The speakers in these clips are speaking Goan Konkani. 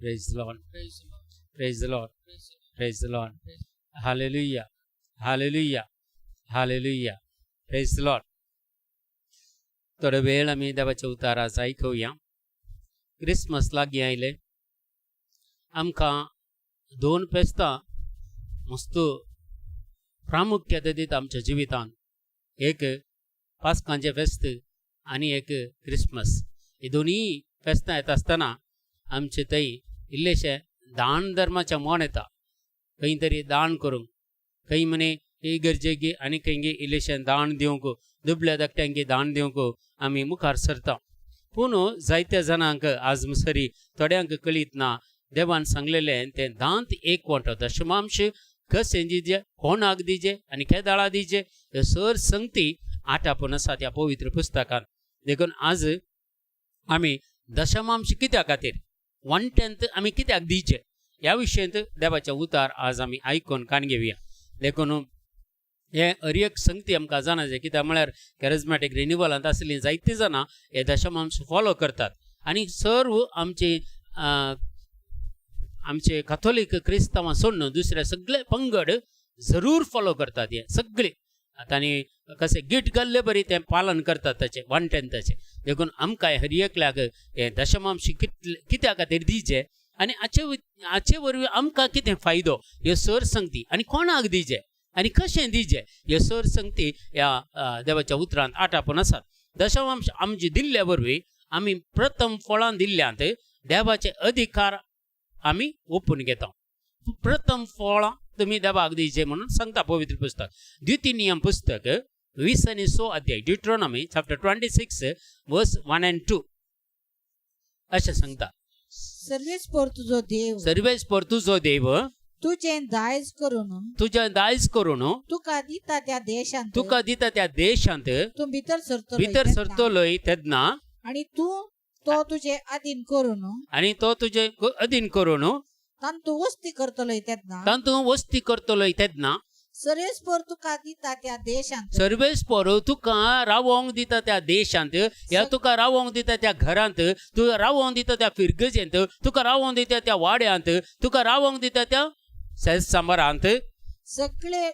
Praise Lord, praise Lord, praise Lord. Hallelujah, hallelujah, hallelujah. Praise Lord. थोडो वेळ आमी देवाच्या उतार आज आयकुया. क्रिसमस लागीं आयले. आमकां दोन फेस्तां मस्त प्रामुख्यता दिता आमच्या जिवितांत. एक पास्कांचें फेस्त आनी एक क्रिसमस. ही दोनूय फेस्तां येता आसतना आमचे थंय इल्लेशें दान धर्माचें मन येता. खंय तरी दान करूंक, खंय म्हणे इगर्जेक आनी खंय इल्लेशें दान दिवंक, दुबल्या धाकट्यांक दान दिवंक आमी मुखार सरता. पूण जायत्या जाणांक आज मुसरी थोड्यांक कळीत ना देवान सांगलेलें तें दांत एक वांटो दशमांश कशें दिजे, कोणाक दिजे आनी केदाळा दिजे, हे सर संगती आटापून आसा त्या पवित्र पुस्तकान. देखून आज आमी दशमांश कित्या खातीर, 1/10 आमी कित्याक दिवचे ह्या विशयांत देवाचें उतार आज आमी आयकून काण घेवया. देखून हे हर एक संगती आमकां जाणा जाय. कित्याक म्हळ्यार कॅरिजमॅटीक रिनिवलांत आसलीं जायतीं जाणां हे दशमांश फॉलो करतात आनी सर्व आमचे आमचे कथोलीक क्रिस्तांवां सोडून दुसरे सगळे पंगड जरूर फॉलो करतात. हे सगळे तांणी कशें गीट घाल्ले बरी तें पालन करतात ताचें 1/10. देखून आमकां हर एकल्याक हे दशमांश कितले कित्या खातीर दिवचे आनी हाचे वरवीं आमकां कितें फायदो ह्यो सर संगती आनी कोणाक दिवचे आनी कशें दिवचे ह्यो सर संगती ह्या देवाच्या उतरांत आटापून आसात. दशमांश आमचे दिल्ल्या वरवीं आमी प्रथम फळां दिल्ल्यांत देवाचे अधिकार आमी ओपून घेता. प्रथम फळां तुमी देवाक दिवचे म्हणून सांगता पवित्र पुस्तक. द्वितीय नियम पुस्तक 20 आनी 6 अध्याय, Deuteronomy chapter 26 verse 1 and 2 अशें सांगता. सर्वेस्पर तुजो देव सर्वेस्पर तुजो देव तुजें दायज करून तुजें दायज करून तुका दिता त्या देशांत तुका दिता त्या देशांत तूं भितर सरतलो भितर तेन्ना सरतलोय तेन्ना आणि तूं तो तुजे अधीन करून आनी तो तुजे अधीन करून तांतू वस्ती करतलोय तेन्ना तातूंत वस्ती करतलोय तेन्ना सर्वेस्पर तुका दिता त्या देशांत सर्वेस्पर तुका रावोंक दिता त्या देशांत या तुका रावोंक दिता त्या घरांत, तुका रावोंक दिता त्या फिरगजेंत, तुका रावोंक दिता त्या वाड्यांत, तुका रावोंक दिता त्या सांबारांत सगळे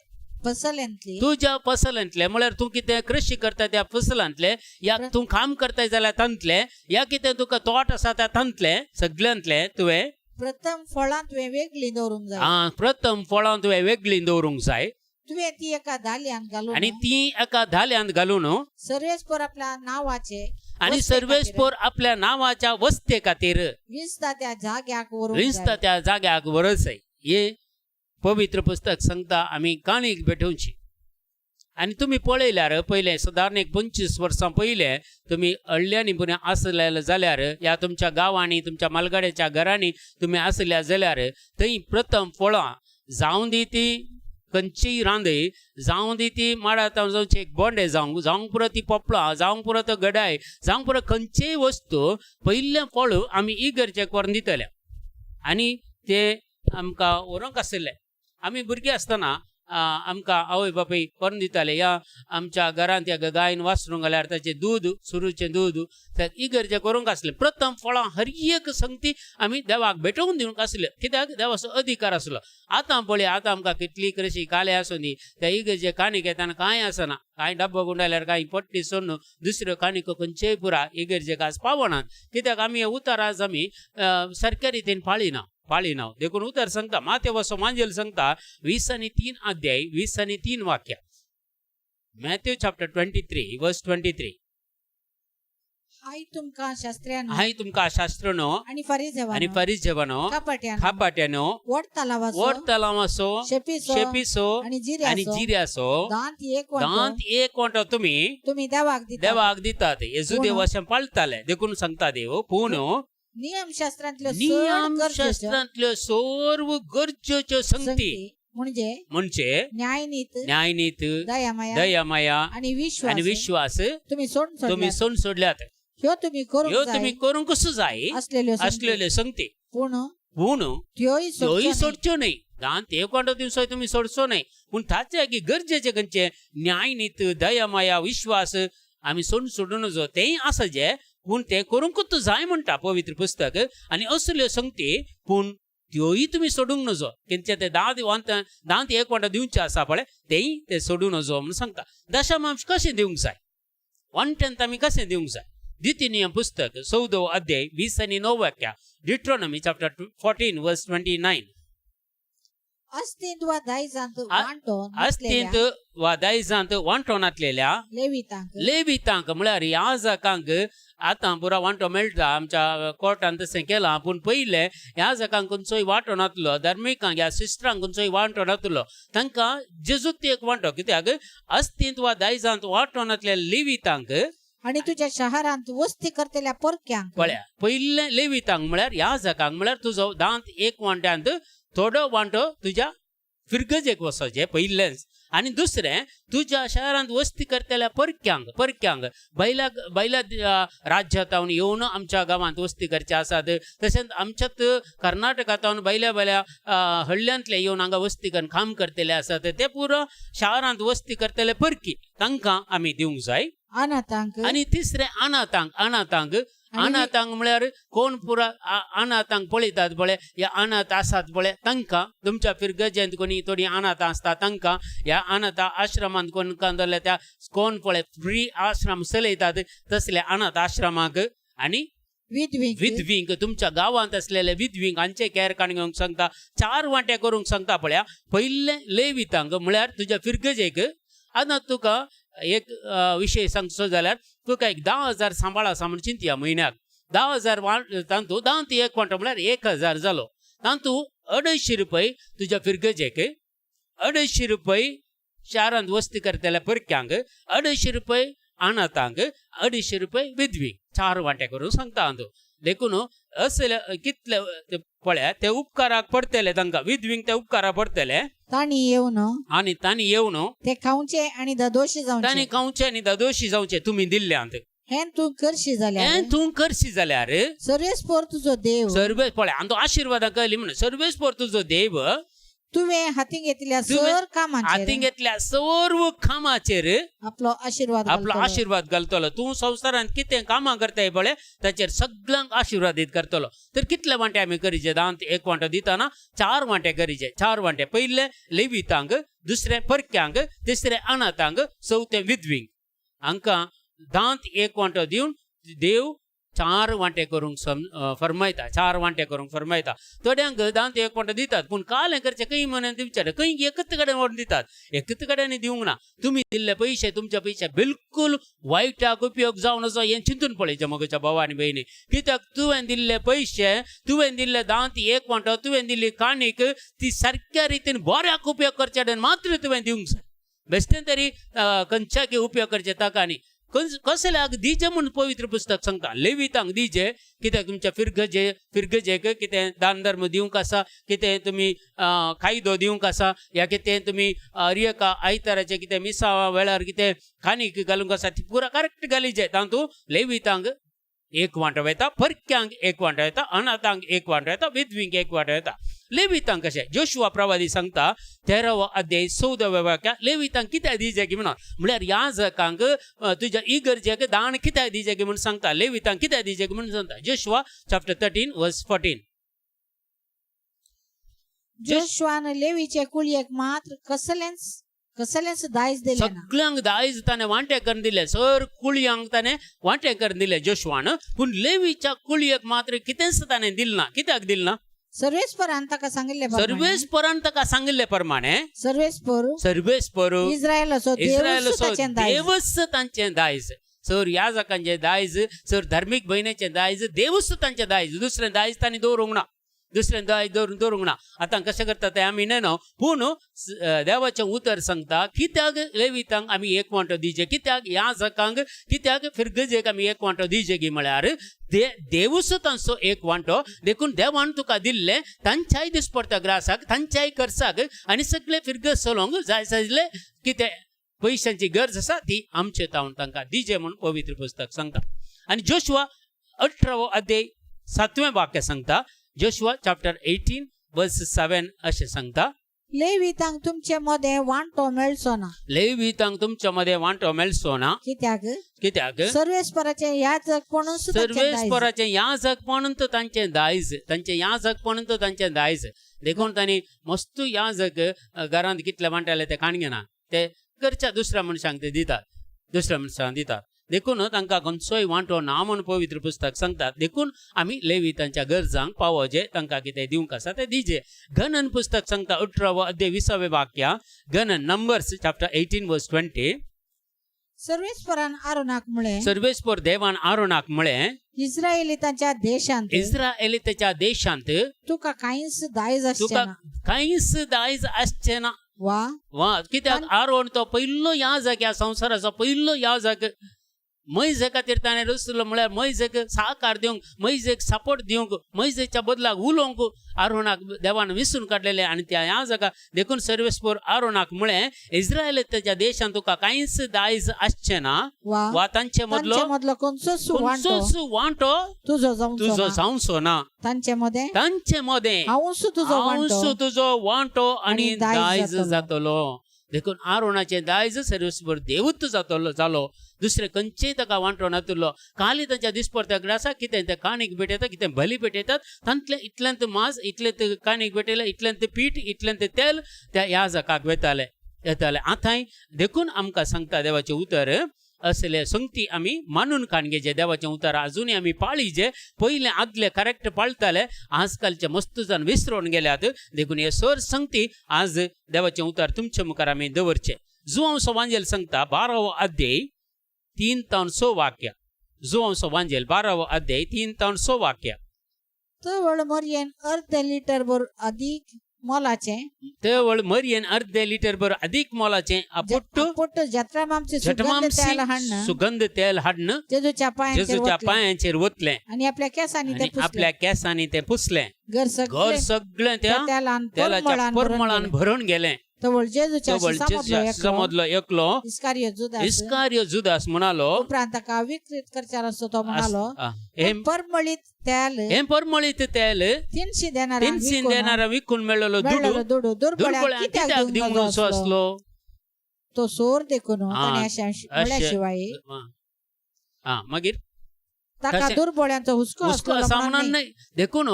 फसल्यांतली तुज्या फसलांतले म्हळ्यार तूं कितें कृषी करता त्या फसलांतले या तूं काम करताय जाल्यार तांतले या कितें तुका तोट आसा त्या तांतले सगल्यांतले तुवें प्रथम फळां तुवें वेगळी दवरूंक जाय. आं, प्रथम फळां तुवें वेगळी दवरूंक जाय. तुवें ती एका धाल्यांत घालून आनी ती एका धाल्यांत घालून सर्वेस्पर आपल्या नावाचे आनी वस्ते सर्वेस्पर आपल्या नावाच्या वस्ते खातीर विंचता त्या जाग्याक व्हरूंक विंचता जाय. त्या जाग्याक व्हरसय. हे पवित्र पुस्तक सांगता. आमी काणीक भेटोवची आनी तुमी पळयल्यार पयलें सादारण एक 25 वर्सां पयलें तुमी अळ्ळ्यांनी पुणें आसले जाल्यार या तुमच्या गांवांनी तुमच्या मालगाड्याच्या घरांनी तुमी आसल्या जाल्यार थंय प्रथम फळां जावं दी ती खंयचीय रांदय जावं दी, ती माडा जावची एक बोंडे जावंक जावंक पुरो, ती पोपळां जावंक पुरो, तो गडाय जावंक पुरो, खंयचीय वस्तू पयलें फळ आमी इगर्जेक व्हरून दितले आनी ते आमकां व्हरूंक आशिल्ले. आमी भुरगीं आसतना आमकां आवय बापूय व्हरून दिताले या आमच्या घरांत त्या गायन वासरूंक घाल्यार ताचें दूद, सुरूचें दूद त्या इगर्जेक व्हरूंक आसलें. प्रथम फळां हर एक संगती आमी देवाक भेटोवन दिवंक आसले कित्याक देवाचो अधिकार आसलो. आतां पळय, आतां आमकां कितली कृशी काले आसूं दी, त्या इगर्जे काणीक येताना कांय आसना. कांय डब्बो गुंडायल्यार कांय पट्टी सोडून दुसऱ्यो काणीको खंयचेय पुरा इगर्जेक आज पावनात कित्याक आमी हे उतार आज आमी सारक्या रितीन पाळिना पाळिना. देखून उतार सांगता, मातेवसो मांजेल सांगता, 20 आनी 3 अध्याय, 20 आनी 3 वाक्य, Matthew chapter 23 verse 23. हाय तुमकां शास्त्र्यानो हाय तुमकां शास्त्रनो आणि फारीजेवानो आनी फारिजेवानो कपाट्यानो खापाट्यानो वड तलावाचो वड तलावाचो शेपीचो शेपीचो आणि आनी जिऱ्याचो जिऱ्याचो दांत एक वांटो दांत एक वांटो तुमी तुम्ही देवाक दिता देवाक दितात. येजू देव पूण अशें पाळटाले. देखून सांगता देव, पूण नियमशास्त्रांतल्यो चड नियम गरजेच्यो शास्त्रांतल्यो सर्व गरजेच्यो संगती संगती म्हणजे म्हणजे न्यायनीत, न्यायनीत, दयामाया दयामाया आणि विश्वास आनी विश्वास तुम्ही सोडून तुम्ही सोडल्यात. सोडून सोडल्यात. ह्यो तुम्ही करूंक ह्यो जाय तुमी करूंक कसो जाय असलेल्यो संगती. असलेल्यो संगती. पूण पूण त्योय त्योय सोडच्यो न्हय. सोडच्यो न्हय. दांत एक वांटो दिवसोय तुमी सोडचो न्हय, पूण ताचे की गरजेचे खंयचे न्यायनीत, दयामाया, विश्वास आमी सोडून सोडून जो तेय आसा जे पूण तें करूंकूच जाय म्हणटा पवित्र पुस्तक. आनी असल्यो संगती पूण त्योय तुमी सोडूंक नजो. तेंचे ते दांत दांत एक वांटो दिवचे आसा पळय, तेय ते सोडूं नजो म्हणून सांगता. दशमांश कशें दिवंक जाय, 1/10 आमी कशें दिवंक जाय? द्वितीय नियम पुस्तक 14 अध्याय 20 आनी 9 वाक्या, Deuteronomy chapter 14 verse 29. अस्तींत वा दायजांत वांटो अस्तींत वा दायजांत वांटो नातलेल्या लेवितांक, लेवितांक म्हळ्यार याजकांक आतां पुरा वांटो मेळटा. आमच्या कोर्टान तशें केलां, पूण पयलें याजकांक खंयचोय वांटो नातलो, धार्मिकांक ह्या सिस्टरांक खंयचोय वांटो नातलो, तांकां जेजूत एक वांटो. कित्याक अस्तींत वा दायजांत वांटो नातल्या लेवितांक आणि तुझ्या शहरांत वस्ती करतल्या परक्यांक. पळया, पयलें लेवितांक म्हळ्यार याजकांक, म्हळ्यार तुजो दांत एक वांट्यांत थोडो वांटो तुज्या फिरगजेक वचोचें पयलेंच. आनी दुसरें तुज्या शहरांत वस्ती करतल्या परक्यांक, परक्यांक बैला बैला राज्यांत येवन आमच्या गांवांत वस्ती करचे आसात, तशेंच आमच्यात कर्नाटकांत बैल्या बैल्या हळ्यांतले येवन हांगा वस्ती करून काम करतले आसात, ते पुरो शारांत वस्ती करतले परकी, तांकां आमी दिवंक जाय. अनाथांक. आनी तिसरें अनाथांक, अनाथांक, अनाथांक म्हळ्यार कोण पुरा अनाथांक पळयतात पळय, ह्या अनाथ आसात पळय, तांकां तुमच्या फिरगजेंत कोणी थोडीं अनाथां आसता तांकां, ह्या अनाथ आश्रमांत कोण जाल्यार त्या कोण पळय फ्री आश्रम चलयतात तसले अनाथ आश्रमाक. आनी विधवींक, विधवींक, तुमच्या गांवांत आसलेले विधवींक हांचे केअर काडून घेवंक सांगता. 4 वांटे करूंक सांगता पळया. पयलें लेवितांक म्हळ्यार तुज्या फिरगजेक. आतां तुका एक विशय सांगचो जाल्यार तुका एक 10,000 सांबाळ आसा म्हूण चिंतया म्हयन्याक, 10,000 तातूंत दांत एक वांटो म्हळ्यार 1,000 जालो, तातूंत 250 रुपये तुज्या फिरगजेक, 250 रुपये शारांत वस्ती करतल्या परक्यांक, 250 रुपये अनाथांक, 250 रुपये विधवींक, 4 वांटे करून सांगता हांव. देखून असले कितले पळया ते उपकाराक पडटले तांकां, विधवींक ते उपकाराक पडटले. तांणी येवन आनी तांणी येवन ते खावचे आनी ददोशी तांणी जावचे, खावचे आनी ददोशी जावचे तुमी दिल्ल्यांत. हें तूं करशी जाल्यार, हें तूं करशी जाल्यार सर्वेस्पोर तुजो देव, सर्वेस पळय आनी आशिर्वादां कळ्ळी म्हणून सर्वेस्पोर तुजो देव तुवें हाती घेतल्या तुवें सर कामाचेर, हाती घेतल्या सर्व कामाचेर आपलो आशिर्वाद आपलो घालतलो. आशिर्वाद घालतलो. तूं संवसारांत कितें कामां करताय पळय ताचेर सगळ्यांक आशिर्वादीत करतलो. तर कितले वांटे आमी करीचे? दांत एक वांटो दितना 4 वांटे करीचे. 4 वांटे, पयले लेवितांक, दुसरें परक्यांक, तिसरें अनाथांक, चवथें विधवींक. हांकां दांत एक वांटो दिवन देव 4 वांटे करूंक फरमायता, 4 वांटे करूंक फरमायता. थोड्यांक दांत एक वांटो दितात, पूण काल हें करचें खंय म्हणून विचार, खंय एकच कडेन व्हरून दितात, एकच कडेन दिवंक ना. तुमी दिल्ले पयशे तुमचे पयशे बिलकुल वायटाक उपयोग जावन असो हें चिंतून पळयचें म्हज्या भाव आनी भयणी. कित्याक तुवें दिल्ले पयशे, तुवें दिल्ले दांत एक वांटो, तुवें दिल्ली काणीक ती सारक्या रितीन बऱ्याक उपयोग करचे कडेन मात्र तुवें दिवंक जाय. बेश्टें तरी खंयच्याक उपयोग करचे ताका न्ही. कसल्याक दिजे म्हूण पवित्र पुस्तक सांगता, लेवितांक दिजे. कित्याक तुमच्या फिरगजेक कितें दान धर्म दिवंक आसा, कितें तुमी कायदो दिवंक आसा, या कितें तुमी हर एका आयताराचें कितें मिसावा वेळार कितें काणीक घालूंक आसा, ती पुरा करेक्ट घालीजे. तातूंत लेवितांक एक वांटो येता, परक्यांक एक वांटो येता, अनाथांक एक वांटो येता, विधवींक एक वांटो येता. लेवितांक कशें जोशुआ प्रवादी सांगता 13 अध्याय 14 वाक्या, लेवितांक कित्याक दिजे की म्हणून, म्हळ्यार याजकांक तुज्या इगर्जेक दान कित्याक दिजे की म्हूण सांगता, लेवितांक कित्याक दिजे की म्हूण सांगता. Joshua chapter 13 verse 14. जोशुआन लेवीचे कुळयेक मात्र कसलेंच कसलेंच दायज दिलें ना. सगळ्यांक दायज ताणें वांटे करून दिले, सर कुळयांक ताणें वांटे करून दिले जोशुआन, पूण लेवीच्या कुळयेक मात्र कितेंच ताणें दिलें ना. कित्याक दिलें ना? सर्वेस्परान ताका सांगिल्ले प्रमाणे, सर्वेस्परान ताका सांगिल्ले प्रमाणे, सर्वेस्पर सर्वेस्पर इस्रायलाचो देवच इस्रायलाचो ताचें दायज, देवच तांचें दायज. सर याजकांचें दायज, सर धार्मीक भयणीचें दायज, देवच तांचें दायज, दुसरें दायज तांणी दवरूंक ना, दुसरें दायज दवरूंक ना. आतां कशें करता तें आमी न्हय, पूण देवाचें उतर सांगता कित्याक लेवितांक आमी एक वांटो दिवचें, कित्याक याजकांक, कित्याक फिरगजेक आमी एक वांटो दिवचें की म्हळ्यार देवूच तांचो एक वांटो. देखून देवान तुका दिल्लें तांच्याय दिसपडटा ग्रासाक, तांच्याय खर्चाक आनी सगळे फिरगज चलोवंक जाय जाल्ले कितें पयशांची गरज आसा ती आमचे तावन तांकां दिजे म्हूण पवित्र पुस्तक सांगता. आनी जोशुआ 18 अध्याय 7वें वाक्य सांगता, जोशुआ चॅप्टर 18 वर्स 7 अशें सांगता. लेवितांक तुमचे मदें वांटो मेळचो ना. लेवितांक तुमच्या मदें वांटो मेळचो ना. कित्याक? कित्याक? सर्वेस्पराचें याजकपणूच तांचें दायज. सर्वेस्पराचें याजकपण तर तांचें दायज, तांचें याजकपण तर तांचें दायज. देखून तांणी मस्तू याजक घरांत कितले वांट्याले ते काण घेना, ते घरच्या दुसऱ्या मनशांक ते दितात, दुसऱ्या मनशांक दितात. देखून तांकां खंयचोय वांटो ना म्हूण पवित्र पुस्तक सांगतात. देखून आमी लेवितांच्या गरजांक पावोजे, तांकां कितें दिवंक आसा तें दिजे. गणन पुस्तक सांगता 18वो अध्याय 20वें वाक्य, गणन नंबर्स चॅप्टर 18 वर्स 20. सर्वेस्परान आरोनाक म्हळें, सर्वेस्पर देवान आरोनाक म्हळें, इस्रायलितांच्या देशांत इस्रायलिताच्या देशांत तुका कांयच दायज आसचें तुका ना. कांयच दायज आसचें ना. वा वा कित्याक? आरोन तो पयलो याजक, ह्या संवसाराचो पयलो याजक. मैजे खातीर ताणें रचलो, म्हळ्यार मैजेक साकार दिवंक, मैजेक सपोर्ट दिवंक, मैजेच्या बदलाक उलोवंक आरोनाक देवान विसरून काडलेलें. आनी त्या याजका देखून सर्वेस्पर आरोनाक म्हळें, इस्रायलाच्या देशांत तुका कांयच दायज आसचें ना. वा वा तांचे मदलो तांचे मदलो खंयचोच वांटो खंयचोच वांटो तुजो जावचो तुजो ना. जावचो ना. तांचे मदें तांचे मदें हांवूच तुजो हांवूच वांटो तुजो वांटो आनी आनी दायज दायज जातलो. जातलो. देखून आरोणाचें दायज सर्वेस्पर देवूच जातलो जालो, दुसरें खंयचेय ताका वांटो नातुरलो. काली तांच्या दिसपडत्या आसा कितें ते काणीक भेटयतात, कितें बली भेटयतात, तांतलें इतल्यांत मांस, इतलें काणीक भेटयलें, इतल्यांत पीठ, इतल्यांत तेल त्या याजकाक वेताले येताले. आतांय देखून आमकां सांगता देवाचें उतर, असले संगती आमी मानून काणगेचे देवाचें उतर अजुनूय आमी पाळीचे. पयलें आदले करेक्ट पाळटाले, आजकालचे मस्त जाण विसरून गेल्यात. देखून हे सर संगती आज देवाचें उतर तुमचे मुखार आमी दवरचें. जुवांव सवांजेल सांगता 12वो अध्याय 3 तावन 6 वाक्य. जुवांव सवांजेल 12वो अध्याय 3 तावन 6 वाक्य. तवळ मरयेन अर्द लिटर भर अदीक मोलाचें, तवळ मरयेन अर्दे लिटर भर अदीक मोलाचें आपुट्ट आपुट्ट जत्रामामचें सुगंध तेल हाडण सुगंध तेल हाडण जेजूच्या पांयांचेर जेजूच्या ओतलें पांयांचेर ओतलें आनी आपल्या केंसांनी तें आनी पुसलें. आपल्या केंसांनी तें पुसलें. घर घर सगळें सगळें त्या त्या तेलान तेलाच्या परमळान भरून परमळान गेलें. भरून गेलें. तवळ जेजूच्या तवळ शिसामदलो एकलो समजलो एकलो इस्कारियो जुदास, इस्कारियो जुदास म्हणालो, उपरांत ताका विकृत करच्यार आसतो तो म्हणालो, हे परमळीत तेल हे परमळीत तेल 300 देणारांक 300 विकून देणारा विकून मेळ्ळलो मेळ्ळलो दुडू दुडू दुर्बळ्यांक दुर्बळ्यांक कित्याक कित्याक दिवंक दिवंक नजो नजो आसलो? आसलो? तो सोर देखून ताणें अशें म्हळ्या शिवाय मागीर ताका तशें दुर्बळ्यांचो हुस्को हुस्को आसलो आसा म्हणून म्हणून न्हय. न्हय. देखून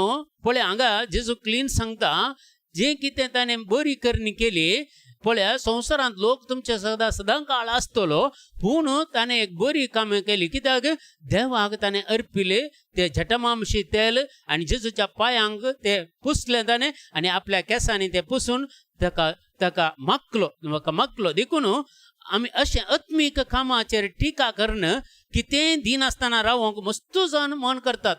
पळय हांगा जेजू क्लीन सांगता, जें कितें ताणें बरी करणी केली, पळया संवसारांत लोक तुमचे सदां सदां काळ आसतलो, पूण ताणें एक बरी कामां केली. कित्याक? देवाक ताणें अर्पिले ते झटमामशी तेल आनी जेजूच्या पांयांक ते पुसलें ताणें आनी आपल्या केंसांनी ते पुसून ताका ताका मागलो, म्हाका मागलो. देखून आमी अशें आत्मीक कामाचेर टिका करून कितेंय दिनासतना रावोंक मस्तू जावन मन करतात.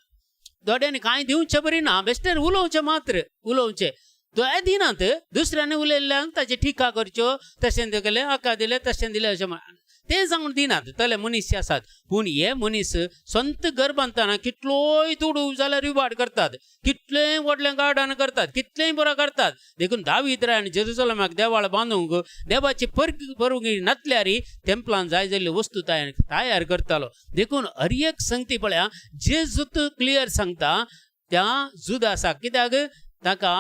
दोड्यांनी कांय दिवचें बरी ना, बेश्टेर उलोवचें मात्र उलोवचें. दोळे दिनात, दुसऱ्यांनी उलयल्ल्यान ताची टिका करच्यो, तशें केलें, हाका दिलें, तशें दिलें, अशें म्हण ते जावन दिनात. तले मनीस आसात, पूण हे मनीस संत घर बांदतना कितलोय दुडू जाल्यार इबाड करतात, कितलेंय व्हडलें गार्डन करतात, कितलेंय बरो करतात. देखून दावीद रायान जेरुसलमाक देवाळ बांदूंक देवाची परवणी नातल्यार तेंपलान जाय जाल्ल्यो वस्तू तयार करतालो. देखून हर एक संगती पळया जेजूत क्लियर सांगता त्या जुदासाक, कित्याक ताका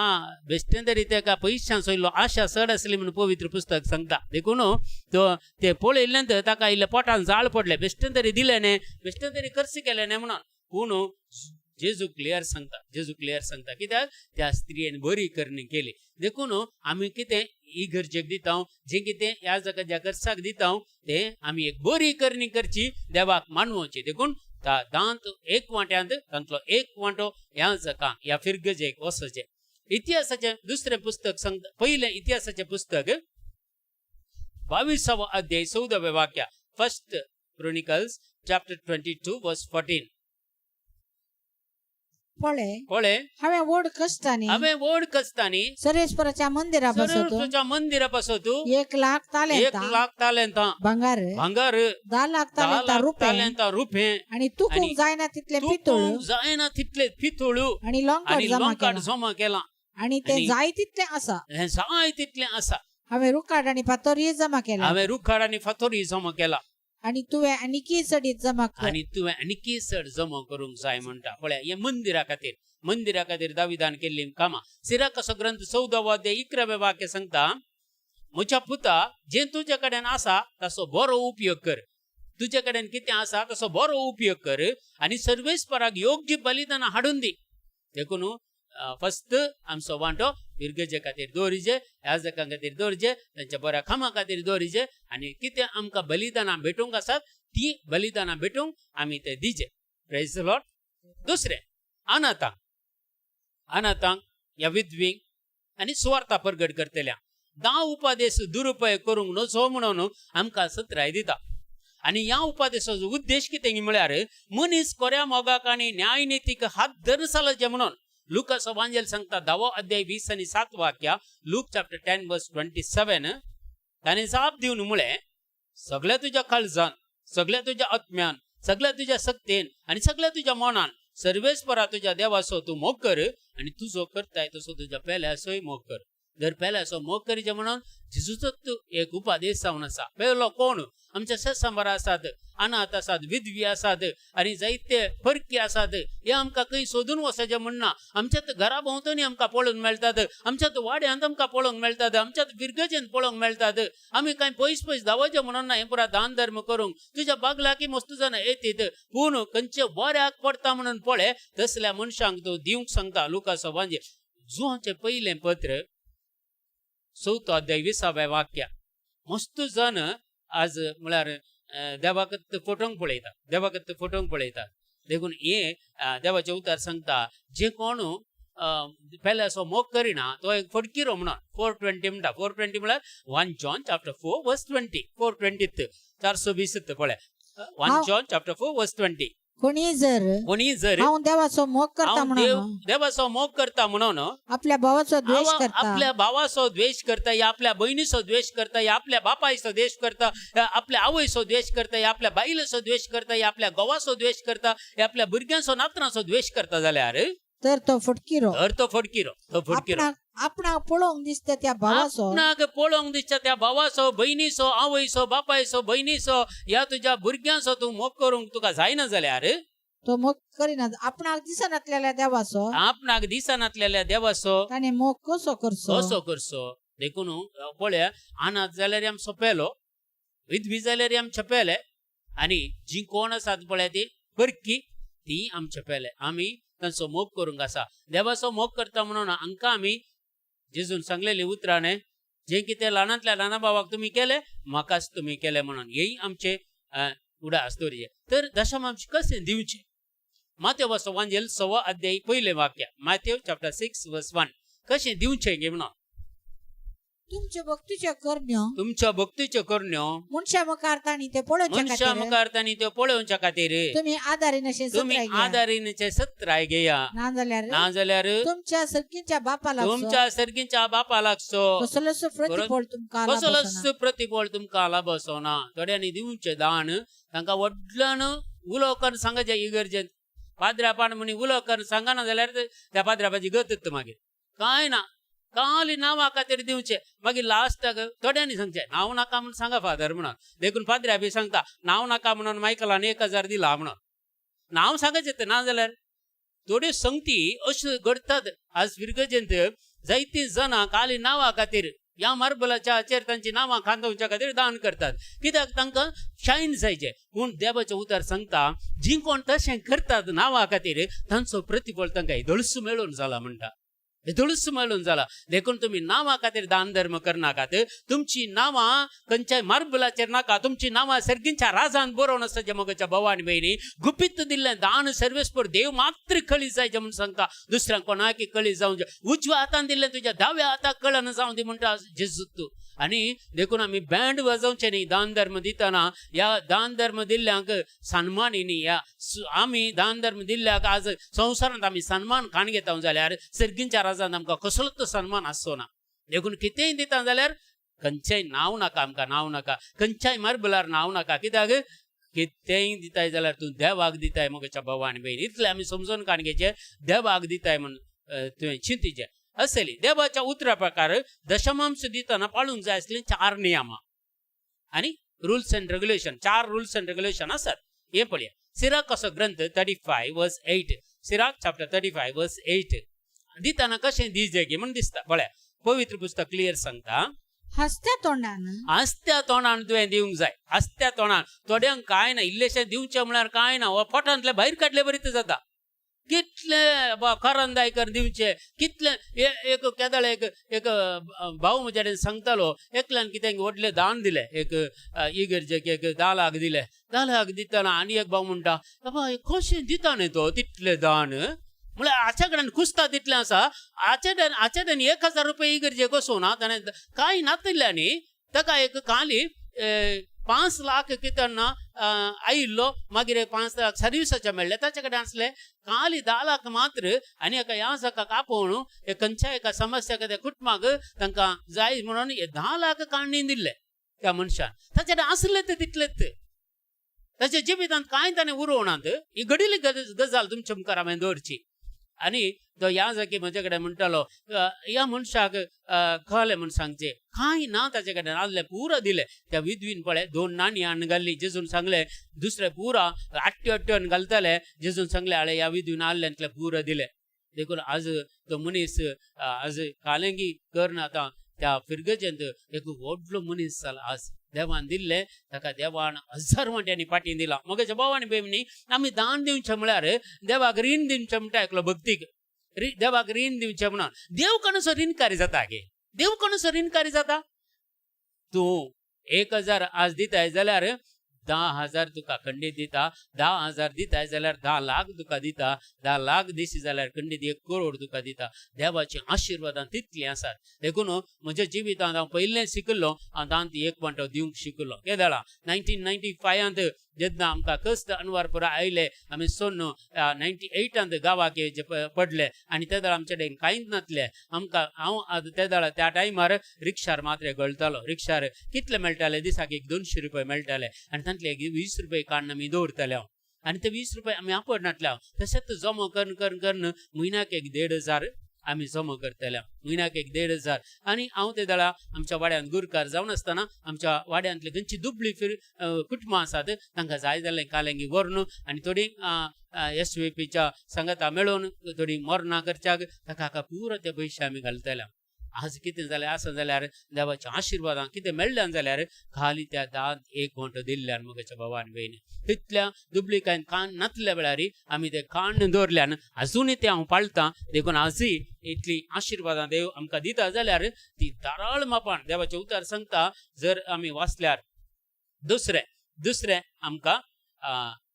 बेश्टें तरी ताका पयशांचो इल्लो आशा चड आसली म्हणून पवित्र पुस्तक सांगता. देखून तो ते पळयल्ल्यान ताका इल्लें पोटान जाळ पडलें, बेश्टें तरी दिलें न्ही, बेश्टें तरी खर्च केलें न्ही म्हणून. पूण जेजू क्लियर सांगता, जेजू क्लियर सांगता, कित्याक त्या स्त्रियेन बरी करणी केली. देखून आमी कितें इगर्जेक दिता, जें कितें ह्या जाका ज्या खर्चाक दिता, तें आमी एक बरी करणी करची, देवाक मानवची. देखून दांत एक वांट्यांत तांतलो एक वांटो ह्या जाका ह्या फिरगजेक वचचें. इतिहासाचें दुसरें पुस्तक सांगता, पयलें इतिहासाचें पुस्तक 22वो अध्याय 14वें वाक्य, फर्स्ट क्रोनिकल्स चॅप्टर 22 वर्स 14. पळय पळय हांवें व्हड कश्टांनी, हांवें व्हड कश्टांनी सर्वेस्पराच्या मंदिरा पासत, तुज्या मंदिरा पासत 1 लाख तालेंतां 1 लाख तालेंतां भांगार, भांगार, 10 लाख तालेंतां रुपें, तालेंतां रुपें, आनी तुकूंक जायना तितलें पितूळ, जायना तितलें पितूळ आनी लोंकाट जमा केलां, जमा केलां, आनी तें जाय तितलें आसा, हें जाय तितलें आसा. हांवें रुखाड आनी फातोरीय जमा केला, हांवें रुखाड आनी फातोरीय जमा केला, आनी तुवें आनीकय चडीत जमा कर, आनी तुवें आनीकय चड जमा करूंक जाय म्हणटा. पळय हें मंदिरा खातीर, मंदिरा खातीर दाविदान केल्लीं कामां. सिराकाचो ग्रंथ 14वो अध्याय 11वें वाक्य सांगता, म्हज्या पुता, जें तुजे कडेन आसा ताचो बरो उपयोग कर. तुजे कडेन कितें आसा ताचो बरो उपयोग कर आनी सर्वेस्पराक योग्य बलिदानां हाडून दी. देखून फक्त आमचो वांटो इगर्जे खातीर दवरिजे, याजकां खातीर दवरिजे, तांच्या बऱ्या कामां खातीर दवरिजे आनी कितें आमकां बलिदानां भेटूंक आसात ती बलिदानां भेटूंक आमी ते दिजे. Praise the Lord. दुसरें, अनाथांक, अनाथांक ह्या विधवींक आनी सुवार्था परगट करतल्या 10 उपादेश दुरुपयोग करूंक नजो म्हणून आमकां सत्राय दिता. आनी ह्या उपादेशाचो उद्देश कितें म्हळ्यार मनीस कोऱ्या मोगाक आनी न्यायनितीक हात धरून चलचें म्हणून. लुकास वांजेल सांगता 10वो अध्याय 20 आनी 7 वाक्या, लूक चॅप्टर 10 वर्स 27, ताणें जाप दिवन म्हळें, सगळ्या तुज्या काळजान, सगळ्या तुज्या आत्म्यान, सगळ्या तुज्या शक्तेन आनी सगळ्या तुज्या मनान सर्वेस्परा तुज्या देवाचो तूं मोग कर आनी तुजो करताय तसो तुज्या पेल्याचोय मोग कर. जर पेल्याचो मोग करीचे म्हणून जेजूचो एक उपादेश जावन आसा. पेलो कोण? आमच्या सत्संबार आसात, अनाथ आसात, विधवी आसात आनी जायते परकी आसात. हे आमकां खंय सोदून वचचें म्हणना. आमच्यात घरा भोंवतणी आमकां पळोवंक मेळटात, आमच्यात वाड्यांत आमकां पळोवंक मेळटात, आमच्यात फिरगजेंत पळोवंक मेळटात. आमी कांय पयस पयस धांवचें म्हणून ना हें पुरा दान धर्म करूंक. तुज्या बागलाकी मस्त जाणां येतीत, पूण खंयचे बऱ्याक पडटा म्हणून पळय तसल्या मनशांक तूं दिवंक सांगता. लुकास वांजे जुवांचें पयलें पत्र 4थो अध्याय 20व्या वाक्या. मस्त जण आज म्हळ्यार देवाकत फोटोंक पळयता, देवाकत फोटोंक पळयता. देखून हे देवाचें उतर सांगता, जे कोण पेल्याचो मोग करिना तो एक फटकिरो म्हणून. 420 म्हणटा. 420 म्हळ्यार 1 John chapter 4 verse 20, 420, 420 पळय. 1 John chapter 4 verse 20. कोणी जर कोणी जर हांव देवाचो मोग करता म्हणून देवाचो मोग करता म्हणून आपल्या भावाचो द्वेष करता, आपल्या भावाचो द्वेष करता, या आपल्या बहिणीचो द्वेष करता, या आपल्या बापायचो द्वेष करता, या आपल्या आवयचो द्वेष करता, या आपल्या बायलेचो द्वेष करता, या आपल्या घोवाचो द्वेष करता, या आपल्या भुरग्यांचो नातरांचो द्वेष करता जाल्यार तर तो फटकिरो, तर तो फटकिरो, तो फटकिरो. आपणाक पळोवंक दिसता त्या भावाचो, आपणाक पळोवंक दिसता त्या भावाचो, बहिणीचो, आवयचो, बापायचो, बहिणीचो या तुज्या भुरग्यांचो तूं मोग करूंक तुका जायना जाल्यार तो मोग करिना. आपणाक दिसनातलेल्या देवाचो, आपणाक दिसनातलेल्या देवाचो ताणें मोग कसो करचो, कसो करचो. देखून पळया, अनाथ जाल्यार आमचो पेलो, विधवी जाल्यार आमचे पेले आनी जी कोण आसात पळय ती परकी, ती आमचे पेले. आमी तांचो मोग करूंक आसा. देवाचो मोग करता म्हणून हांकां आमी जेजून सांगलेली उतरां न्ही, जें कितें ल्हानांतल्या ल्हाना भावाक तुमी केलें म्हाकाच तुमी केलें म्हणून. हेय आमचे उडास दवरचे. तर दशमांश कशें दिवचें? मातेव वांजेल 6 अध्याय 1 वाक्य, मातेव चॅप्टर 6 वर्स 1, कशें दिवचें गे म्हणून. तुमच्या भक्तीच्यो करण्यो, तुमच्या भक्तीच्यो करण्यो मनशा मुखार तांणी ते पळोवच्या मनशा खातीर मुखार तांणी त्यो पळोवच्या खातीर तुमी आदारीन अशें तुमी सत्राय घेया. आदारीनचे सत्राय घेया. नाजाल्यार नाजाल्यार तुमच्या सर्गीच्या बापा लागचो तुमच्या सर्गीच्या बापा लागचो कसलोच प्रतिफळ तुमकां कसलोच लाभचो ना. प्रतिफळ तुमकां लाभचो ना. थोड्यांनी दिवचें दान तांकां व्हडल्यान उलो करून सांगचें इगर्जेंत, पाद्र्यापान म्हणी उलो करून सांगना जाल्यार त्या पाद्र्यापाची गत मागीर कांय ना, खाली नांवा खातीर दिवचें. मागीर लास्टाक थोड्यांनी सांगचें नांव नाका म्हणून सांगा फादर म्हणून. देखून पाद्र्या बी सांगता नांव नाका म्हणून मायकलान 1000 दिला म्हणून. नांव सांगायचें ना जाल्यार थोड्यो संगती अश्यो घडटात आज फिरगजेंत. जायतीं जाणां खाली नांवा खातीर ह्या मार्बलाच्या हाचेर तांची नांवां खांदोवच्या खातीर दान करतात, कित्याक तांकां शायन जायचें. पूण देवाचें उतर सांगता जी कोण तशें करतात नांवा खातीर तांचो प्रतिफळ तांकां येदोळसो मेळून जाला म्हणटा, येदोळसो मेळून जाला. देखून तुमी नांवा खातीर दान धर्म करनाकात. तुमची नांवां खंयच्याय मार्बलाचेर नाका, तुमची नांवां सर्गींच्या राजान बरोवन आसा. जे मगच्या भाव आनी भयणी, गुपीत दिल्लें दान सर्वेस्पर देव मात्र कळी जायचें म्हूण सांगता, दुसऱ्यांक कोणाकी कळी जावं. उजव्या हातान दिल्लें तुज्या दाव्या हाताक कळना जावं दी म्हणटा जेजू तूं. आनी देखून आमी बँड वाजोवचें न्ही दान धर्म दितना. ह्या दान धर्म दिल्ल्यांक सन्मान न्ही, ह्या आमी दान धर्म दिल्ल्याक आज संवसारांत आमी सन्मान खाण घेता जाल्यार सर्गींच्या राजान आमकां कसलोच सन्मान आसचो ना. देखून कितेंय दिता जाल्यार खंयचेय नांव नाका, आमकां नांव नाका, खंयच्याय मार्बलार नांव नाका. कित्याक कितेंय दिताय जाल्यार तूं देवाक दिताय म्हज्या भाव आनी भयण. इतलें आमी समजून काण घेवचें, देवाक दिताय म्हूण तुवें चिंतीचें. असली देवाच्या उतरा प्रकार दशमांश दितना पाळूंक जाय आसलीं 4 नियमां आनी rules and regulation, 4 rules and regulation आसात. हें पळया, सिराकाचो ग्रंथ 35 वर्स 8, Sirach chapter 35 verse 8. दिताना कशें दिजेगी म्हूण दिसता. पळया, पवित्र पुस्तक क्लियर सांगता. हसत्या तोंडान. आस्त्या तोंडान तुवें दिवंक जाय. आस्त्या तोंडान. थोड्यांक कांय ना, इल्लेशें दिवचें म्हळ्यार कांय ना, हो पोटांतलें भायर काडले बरी जाता. कितले करंदाय कर दिवचे कितले. एक केदळ एक एक भाव म्हजे कडेन सांगतालो, एकल्यान कितें व्हडलें दान दिलें, एक इगर्जेक एक 10 लाख दिले. 10 लाख दितना आनी एक भाव म्हणटा, बाबा कशें दिता न्ही तो तितलें दान? म्हळ्यार हाच्या कडेन कुस्ता तितलें आसा, हाच्या कडेन 1000 रुपया इगर्जेक वचूना. ताणें कांय नातिल्लें न्ही, ताका एक खाली 5 लाख कितें ना आयिल्लो. मागीर एक 5 लाख सर्विसाचे मेळ्ळे. ताचे कडेन आसले खाली 10 लाख मात्र. आनी एका याजकाक आपोवन एक खंयच्या एका समस्या त्या कुटुंबाक तांकां जाय म्हणून हे 10 लाख काडणी दिल्ले त्या मनशान. ताचे कडेन आसले ते तितलेच. ताच्या जिवितांत कांय ताणें उरोवनात. ही घडिल्ली गजाल तुमच्या मुखार हांवें दवरची. आनी तो याजकी म्हजे कडेन म्हणटालो, ह्या मनशाक कळ्ळें म्हूण सांगचें, कांय ना ताचे कडेन आसलें पुरो दिलें. त्या विधवीन पळय दोन नाणी हाडून घाल्ली. जेजून सांगलें, दुसरे पुरा आट्ट्यो आट्ट्यो घालताले. जेजून सांगलें, आळे ह्या विधवीन आहलें पुरो दिलें. देखून आज तो मनीस आज कालेंगी करन आतां त्या फिरगजेंत एक व्हडलो मनीस जाला. आज देवान दिल्लें ताका देवान हजार वांट्यांनी पाटीन दिला. मगेच्या भाव आनी भयणी, आमी दान दिवचें म्हळ्यार देवाक रीण दिवचें म्हणटा. एकलो भक्तीक देवाक रीण दिवचें म्हणून देव कोणसो रिणकारी जाता गे? देव कोणसो रिणकारी जाता? तूं 1000 आज दिताय जाल्यार 10,000 तुका खंडीत दिता. 10,000 दिताय जाल्यार 10 लाख तुका दिता. 10 लाख दिशी जाल्यार खंडीत 1 करोड तुका दिता. देवाची आशिर्वादां तितलीं आसात. देखून म्हज्या जिवितांत हांव पयलें शिकिल्लो, हांव दांत एक वांटो दिवंक शिकलो. केदळा 1995त जेन्ना आमकां कश्ट अनवारपुरा आयले, आमी सोडून 98त गांवाक येवचे पडले आनी ते वेळार आमचे कडेन कांयच नासलें आमकां. हांव आतां ते वेळार त्या टायमार रिक्षार मात्रे गळटालो. रिक्षार कितले मेळटाले दिसाक? एक 200 रुपये मेळटाले आनी तांतले एक 20 रुपये काडून आमी दवरताले हांव. आनी ते 20 रुपये आमी आपडनासले हांव. तशेंच जमो करून करून करून म्हयन्याक एक 1500 आमी जमो करताले, म्हयन्याक एक 1500. आनी हांव ते वेळार आमच्या वाड्यांत गुरकार जावन आसतना आमच्या वाड्यांतली खंयची दुबळी फिर कुटुंबां आसात तांकां जाय जाल्यार कालेंगी व्हरून आनी थोडी एस वी पीच्या सांगाता मेळोवन थोडी मरणां करच्याक ताका पुरो ते पयशे आमी घालताले. आज कितें जालें आसा जाल्यार देवाच्या आशिर्वादान कितें मेळ्ळें जाल्यार खाली त्या दांत एक घोंटो दिल्ल्यान. म्हगेच्या भावान भयणी, तितल्या दुबळी कान नातल्या वेळार आमी ते काण दवरल्यान आजुनूय ते हांव पाळटां. देखून आजूय इतली आशिर्वादां देव आमकां दिता जाल्यार ती धाराळ मापान देवाचें उतर सांगता. जर आमी वाचल्यार दुसरें दुसरें आमकां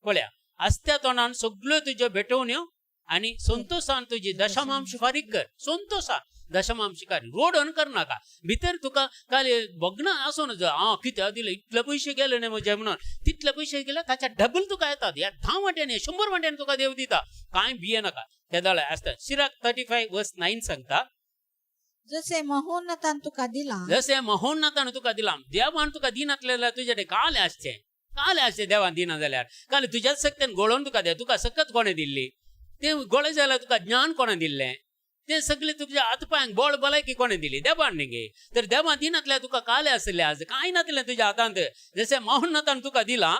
पळया, आस्त्या तोंडान सगल्यो तुज्यो भेटवण्यो आनी संतोशान तुजी दशमांश फारीक कर. संतोशान दशमांश फारीक, रोडन करनाका. भितर तुका काल भोगना आसूं नजो, आं कित्याक दिले, इतले पयशे गेले न्ही म्हजे म्हणून. तितले पयशे गेले ताच्या डबल तुका येतात. ह्या 10 वांट्यांनी, 100 वांट्यांनी तुका देव दिता. कांय भिये नाका. तेदोळे आसता सिराक 35 वर्स 9 सांगता, जसे महोन्नतान तुका दिला, जशें महोन्नतान तुका दिलां. देवान तुका दिनातलें जाल्यार तुजे कडेन कालें आसचें, कालें आसचें. देवान दिना जाल्यार काल तुज्याच शक्तेन गोळोवन तुका दे. तुका सकत कोणें दिल्ली? तें गोळे जाल्यार तुका ज्ञान कोणें दिल्लें? तें सगळें तुज्या हात पांयांक बळ भलायकी कोणें दिली? देवान न्ही गे? तर देवान दिनातल्यार तुका कालें आशिल्लें? आज कांय नातलें तुज्या हातांत. जशें महोन्नतान तुका दिलां,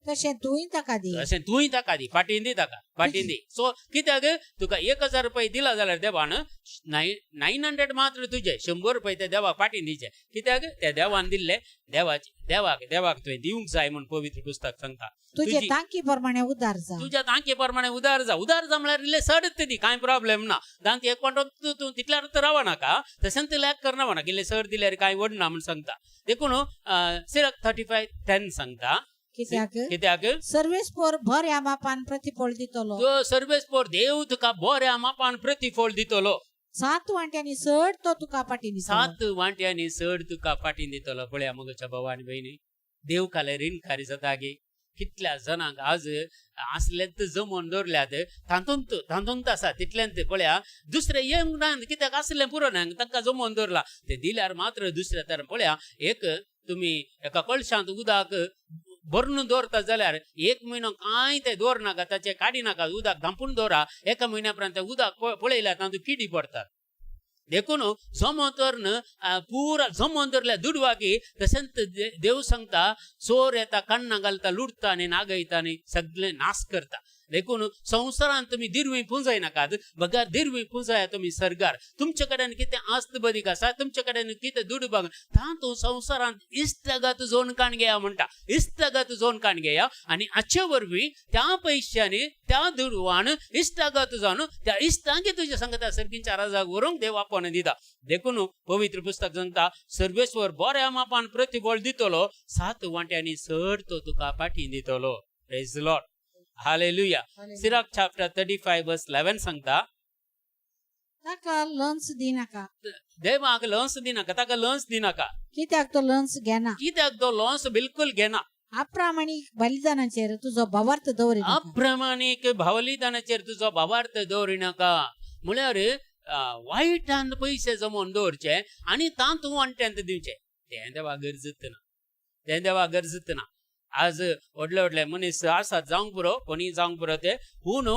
तशें तूंय ताका दी. तशें तूंय ताका दी, फाटीन दी ताका, फाटीन दी. सो कित्याक तुका 1000 रुपये दिला जाल्यार देवान 900 मात्र तुजे, 100 रुपये ते देवाक फाटीन दिचे. कित्याक ते देवान दिल्ले. देवाचे देवाक देवाक तुवें दिवंक जाय म्हूण पवित्र पुस्तक सांगता. तुजे तांकी प्रमाणे उदार जा. तुज्या तांके प्रमाणे उदार जा. उदार जा म्हळ्यार इल्ले चडच दी, कांय प्रॉब्लेम ना. दांत एक वांटो तूं तूं तितल्यार तर रावनाका नाका, तशेंच ते लॅक करना नाका. इल्ले चड दिल्यार कांय व्हडना म्हूण सांगता. देखून सिरक 35:10 सांगता, कित्याक कित्याक सर्वेस्पोर बऱ्या मापान प्रतिफळ दितलो. तो सर्वेस्पोर देव तुका बऱ्या मापान प्रतिफळ दितलो. सात वांट्यांनी चड तो तुका फाटीं दितलो. सात वांट्यांनी चड तुका फाटीं दितलो. पळया मगच्या भाव आनी भयणी, देव काले रिणकारी जाता गे? कितल्या जाणांक आज आसलेंत जमोवन दवरल्यात, तातूंत तातूंत आसा तितल्यांत. पळया, दुसरे येवंक ना कित्याक आसलें पुरो ना तांकां, जमोवन दवरला ते दिल्यार मात्र दुसऱ्या. तर पळया, एक तुमी एका कळशांत उदक भरून दवरता जाल्यार एक म्हयनो कांय ते दवरनाका, ताचे काडी नाका, उदक धांपून दवरा. एका म्हयन्या उपरांत तें उदक पळयल्यार तातूंत किडी पडतात. देखून जमो तर पुरा जमोन दवरल्या दुडवाकी. तशेंच देव सांगता, चोर येता, कण्णां घालता, लुटता आनी नागयता आनी सगळें नाश करता. देखून संवसारांत तुमी दिरवी पुंजाय नाकात, बगर दिरवी पुंजाया तुमी सर्गार. तुमचे कडेन कितें आस्त बदीक आसा, तुमचे कडेन कितें दुडू बाग, तातूंत संवसारांत इश्टागत जोन काण घेया म्हणटा. इश्टागत जोन काण घेया आनी हाचे वरवीं त्या पयशांनी त्या दुडवान इश्टागत जावन त्या इश्टांकी तुज्या सांगता सर्गींच्या राजाक व्हरूंक देव आपोवन दिता. देखून पवित्र पुस्तक सांगता, सर्वेश्वर बऱ्या मापान प्रतिबळ दितलो, सात वांट्यांनी चड तो तुका पाठी दितलो. Praise Lord, hallelujah. Sirach chapter 35 verse 11 सांगता, ताका लंच दिनाका. देवाक लंस दिनाका, ताका लंस दिनाका. कित्याक तो लंच घेना. कित्याक तो लंस बिलकुल घेना. अप्रामाणीक बलिदानाचेर तुजो भावार्थ दवरिनाका. अप्रमाणीक भावलिदानाचेर तुजो भावार्थ दवरिनाका. म्हळ्यार वायटान पयशे जमोवन दवरचे आनी तातूंत वांट्यांत दिवचे, तें देवा गरजत ना, तें देवा गरजत ना. आज व्हडले व्हडले मनीस आसात, जावंक पुरो, कोणीय जावंक पुरो ते, पूण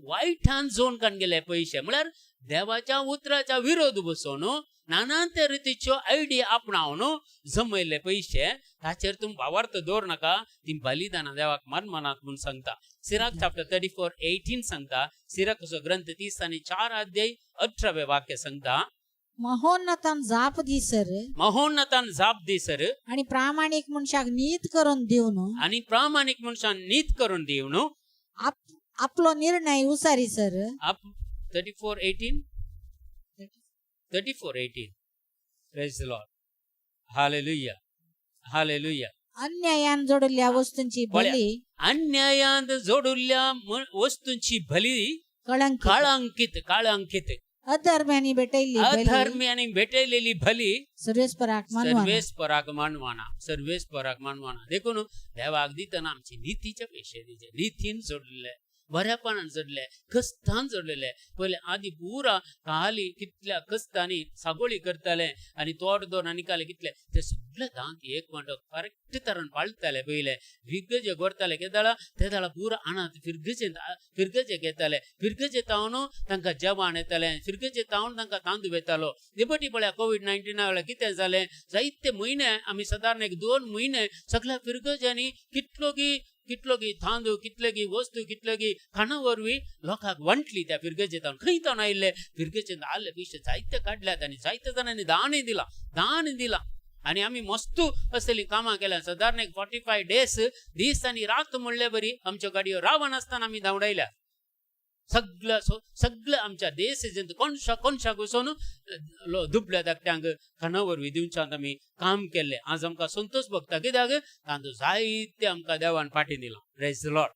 वायटान जोन काण गेले पयशे. म्हळ्यार देवाच्या उतराच्या विरोध बसोवन नाना त्या रितीच्यो आयडिया आपणावन जमयल्ले पयशे, ताचेर तूं भावार्थ दवर नाका. ती बलिदानां देवाक मनमनात म्हूण सांगता. सिराक चॅप्टर 34:18 सांगता. सिराकाचो ग्रंथ 34 अध्याय 18वें वाक्य सांगता, महोन्नतान जाप दिसर महोन्नतान जाप दिसर आणि प्रामाणीक मनशाक नीत करून दिवन आनी प्रामाणीक मनशान नीत करून दिवन आपलो निर्णय उसारीसर. आप 34:18, 34:18. Praise the Lord, hallelujah, hallelujah. अन्यायान जोडल्या वस्तूंची बली अन्यायान जोडुल्ल्या वस्तूंची बली कळंकित, काळांकित, काळांकित. अधर्म्यांनी भेटयल्ली बली अधर्म्यांनी भेटयलेली बली सर्वेस्पराक मानवाना. सर्वेस्पराक मानवाना, सर्वेस्पराक मानवाना. देखून देवाक दितना आमची नितीचे पयशे दिवचे. नितीन जोडलेले, बऱ्यापणान जोडले, कस्तान जोडलेले. पयले आदी पुरा काली कितल्या कस्तांनी सागोळी करताले आनी तोड दोन आनी काले कितले ते सगळे दांत एक वांटो करेक्ट तरान पाळटाले. पयले फिरगजे करताले केदाळा तेदाळा पुरा आणात फिरगजे फिरगजे घेताले. फिरगजे तावन तांकां जेवण येतालें, फिरगजे तावन तांकां तांदूळ येतालो. निबटी पळया कोवीड-19 वेळार कितें जालें, जायते म्हयने आमी सादारण एक 2 म्हयने सगळ्या फिरगजांनी कितलो की कितलो की तांदूळ, कितले की वस्तू, कितले की खाणां वरवीं लोकांक वांटली. त्या फिरगजे तावन खंय तावन आयिल्ले फिरगजे आयिल्ले पयशे जायते काडल्यात आनी जायते जाणांनी दानय दिलां, दान दिलां. आनी आमी मस्तू असलीं कामां केल्या. सादारण एक 45 डेज दीस आनी रात म्हणले बरी आमच्यो गाडयो रावनासतना आमी धांवडायल्या. सगळ्या सगळ्या आमच्या देश कोनशा कोनशाक वचून दुबल्या धाकट्यांक खाणा वरवीं दिवच्यांत आमी काम केल्लें. आज आमकां संतोश भोगता, कित्याक तांतूं जायते आमकां देवान फाटीं दिलां. Praise the Lord,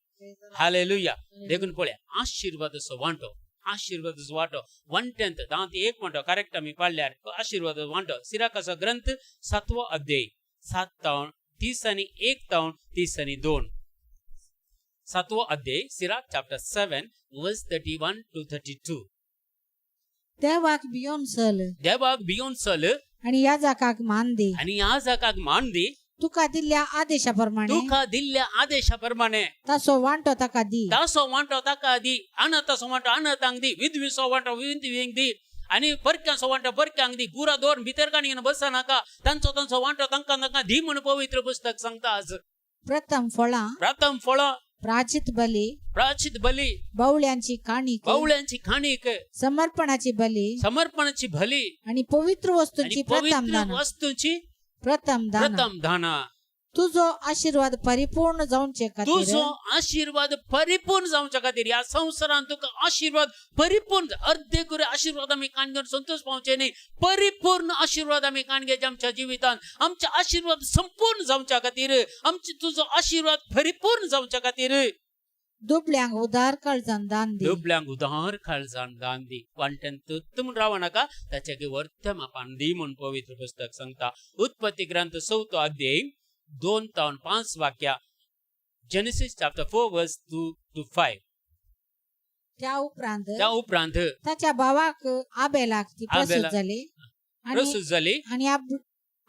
hallelujah. देखून पळया आशिर्वादाचो वांटो, आशिर्वादाचो वांटो वांट्यांत दांत एक वांटो करेक्ट आमी पाडल्यार आशिर्वादाचो वांटो. सिराकाचो ग्रंथ 7वो अध्याय 7 तावन 31 तावन 32. 7वो अध्याय सिराक चॅप्टर 7 वर्स 31 to 32. देवाक भियोन चल देवाक भियोन चल आणि याजकाक मान दी. आनी याजकाक मान दी. तुका दिल्ल्या आदेशा प्रमाणे तुका दिल्ल्या आदेशा प्रमाणे तासो वांटो ताका दी. तासो वांटो ताका दी. अनाथाचो वांटो अनाथांक दी, विधवीचो वांटो विधवींक दी आनी परक्यांचो वांटो परक्यांक दी. पुरा दवर भितर काणी बसनाका, तांचो तांचो वांटो तांकां तांकां दी म्हूण पवित्र पुस्तक सांगता. आज प्रथम फळां, प्रथम फळां, प्राचित बली, प्राचित बली, बावळ्यांची काणीक, बावळ्यांची खाणीक, समर्पणाची बली, समर्पणाची बली आणि पवित्र आणि वस्तूंची प्रथम पवित्र दान, वस्तूंची प्रथम दान. प्रथम दाना. तुजो आशीर्वाद परिपूर्ण जावचे खातीर, तुजो आशीर्वाद परिपूर्ण जावच्या खातीर. ह्या संवसारांत तुका आशीर्वाद परिपूर्ण, अर्दे कुरे आशीर्वाद आमी काण घेवन संतोष पावचे न्ही, परिपूर्ण आशीर्वाद आमी काण घेवचे आमच्या जिवितांत. आमचे आशीर्वाद संपूर्ण जावच्या खातीर, आमचे तुजो आशीर्वाद परिपूर्ण जावच्या खातीर दुबळ्यांक उदार काळजान दान दी. दुबल्यांक उदार काळजान दान दी. वांट्यान तुत्त म्हूण राव नाका, ताच्या वर्त्या मापान दी म्हूण पवित्र पुस्तक सांगता. उत्पत्ती ग्रंथ 4 अध्याय 2 तावन 5 वाक्या. Genesis chapter 4 verse 2 to 5. त्या उपरांत त्या उपरांत ताच्या भावाक आबेलाक ती प्रसूत आबेलाक जाली आणि प्रसूत जाली. आणि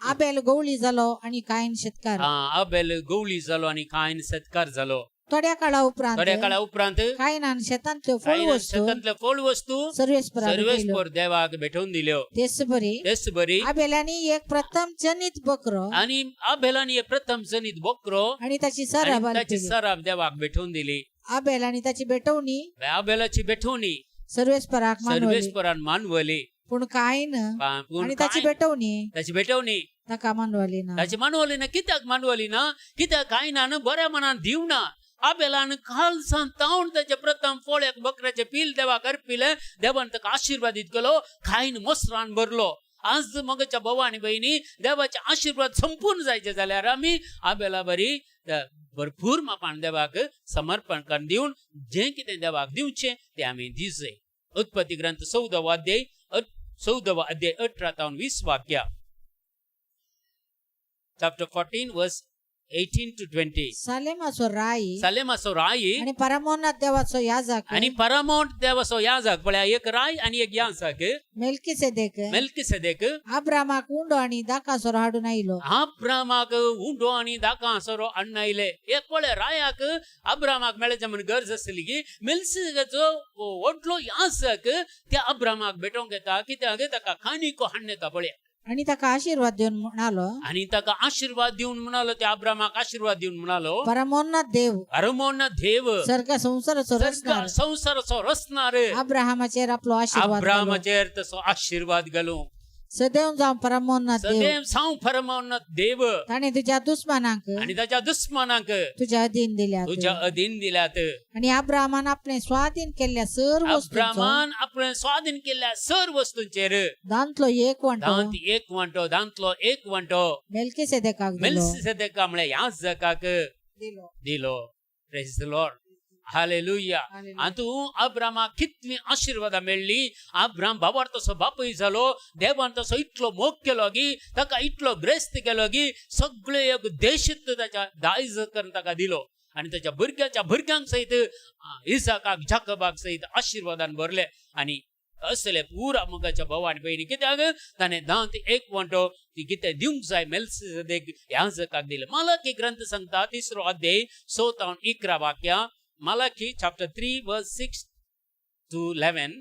आबेल गवळी जालो आणि कायन शेतकार. आबेल गवळी जालो आणि कायन शेतकार जालो. थोड्या काळा उपरांत थोड्या काळा उपरांत कायनान शेतांतल्यो फळ कायनान वस्तू शेतांतल्यो फळ वस्तू सर्वेस्पराक दिल्यो. सर्वेस्पर देवाक भेटोवन दिल्यो. तेच बरी तेच बरी आबेलानी एक प्रथम जनित बकरो आणि आबेलान एक प्रथम जनित बकरो आणि ताची आणि सराब ताची अर्पिली. सराब देवाक भेटोवन दिली. आबेल आनी ताची भेटवणी आबेलाची भेटवणी सर्वेस्पराक मानवली. सर्वेस्परान मानवली. पूण कायन पूण आनी ताची कायन भेटवणी ताची भेटवणी ताका मानवली ना. ताची मानवली ना. कित्याक मानवली ना? कित्याक कायनान बऱ्या मनान दिवना. आबेलान कालसान तावन ताचे प्रथम फळ एक बकऱ्याचे पील देवाक अर्पिलें. देवान ताका आशिर्वादीत केलो. कायन मोसरान भरलो. आज मगच्या भाव आनी भयणी, देवाचे आशिर्वाद संपूर्ण जायचे जाल्यार आमी आबेला बरी भरपूर मापान देवाक समर्पण करून दिवन जें कितें देवाक दिवचें तें आमी दिवचें. उत्पत्ती ग्रंथ 14वो अध्याय, 14वो अध्याय 18 तावन 20 वाक्या. Chapter 14 verse 18 to 20. सालेमाचो राय सालेमाचो राय आनी परमोन्नत देवाचो याजक आनी परमोट देवाचो याजक. पळया, एक राय आनी एक याजक. मेल्कीसेदेक मेल्कीसेदेक अब्रामाक उंडो आनी दाकासोरो हाडून आयलो. अब्रामाक उंडो आनी दाकासोरो हाडून आयले. एक पळय, रायाक अब्रामाक मेळचे म्हण गरज आसली की मेल्कीसेदेकाचो व्हडलो याजक त्या अब्रामाक भेटोवंक येता. कित्याक? ताका काणिको हाडून येता. पळया. आनी ताका आशिर्वाद दिवन म्हणालो, आनी ताका आशिर्वाद दिवन म्हणालो, त्या अब्रामाक आशिर्वाद दिवन म्हणालो, परमोन्नत देव परमोन्नत देव सर्ग संवसाराचो रचणार संवसाराचो रचणार अब्राहामाचेर आपलो आशिर्वाद घालो. अब्रामाचेर तसो आशिर्वाद घालूं. सदैव जावं परमोन्नत देव सदैव साव परमोन्नत देव ताणें तुज्या दुस्मानांक आनी ताच्या दुस्मानांक तुज्या अधीन दिल्यात. तुज्या अधीन दिल्यात. आनी अब्राहमान आपणे स्वाधीन केल्ल्या सर्व वस्तूंचो अब्रामान आपणे स्वाधीन केल्ल्या सर्व वस्तूंचेर दांतलो एक वांटो दांत एक वांटो, दांतलो एक वांटो मेल्कीसेदेकाक दिलो. मेल्कीसेदेका म्हळ्यार याजकाक दिलो. दिलो. Praise the Lord. Hallelujah. आतां अब्रामाक कितली आशिर्वादां मेळ्ळी. अब्राम बाबार तसो बापूय जालो. देवान तसो इतलो मोग केलो की ताका इतलो ग्रेस्त केलो की सगळे एक देशत्व ताच्या दायज करून ताका दिलो. आनी ताच्या भुरग्याच्या भुरग्यांक सयत इसाकाक जाकबाक सयत आशिर्वादान भरले. आनी असले पुरा मोगाच्या भाव आनी भयणी. कित्याक? ताणें दांत एक वांटो ती कितें दिवंक जाय मेल्कीसेदेक याजकाक दिलें. मालाकी ग्रंथ सांगता, 3रो अध्याय 6 तावन 11 वाक्या. Malachi chapter 3 verse 6 to 11.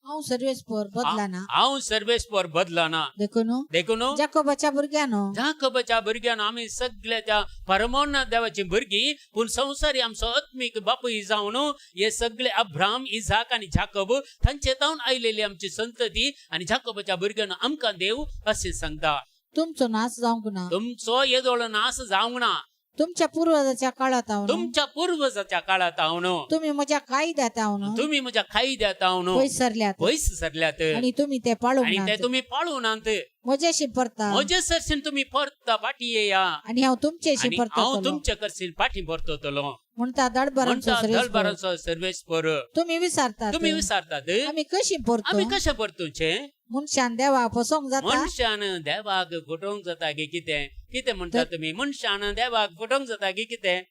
हांव सर्वेस्पर बदलाना. हांव सर्वेस्पर बदलाना. देखून देखून जाकोबाच्या भुरग्यानो जाकोबाच्या भुरग्यान आमी सगळे त्या परमोन्नत देवाची भुरगीं. पूण संवसारी आमचो आत्मीक बापूय जावन हे सगळे अब्राम, इजाक आनी जाकोब तांचे तावन आयलेली आमची संतती. आनी जाकोबाच्या भुरग्यान आमकां देव अशें सांगता, तुमचो नाश जावंक ना. तुमचो येदोळ नाश जावंक ना. तुमच्या पूर्वजाच्या काळात हांव तुमच्या पूर्वजाच्या काळात हांव तुम्ही म्हज्या कायद्यात हांव तुमी म्हज्या कायद्यात हांव पयस सरल्यात पयस सरल्यात आनी तुम्ही ते पाळूंक आनी ते नात. तुमी पाळूं नात. म्हज्याशी परता म्हजे सरशीन तुमी परता फाटी येया आनी हांव तुमच्याशी आनी हांव परततलो तुमच्या कडशीन फाटी परततलो म्हणटा दडबरांचो म्हणटा सर्वेस्पर. दलबारांचो सर्वेस्पर. तुम्ही विचारतात, तुमी विचारतात, आमी कशी परतो? आमी कशें परतुचे? मनशान देवाक फसोवंक जाता? मनशान देवाक फटोवंक जाता की कितें? कितें म्हणटा तुमी? मनशान देवाक फटोवंक जाता की कितें?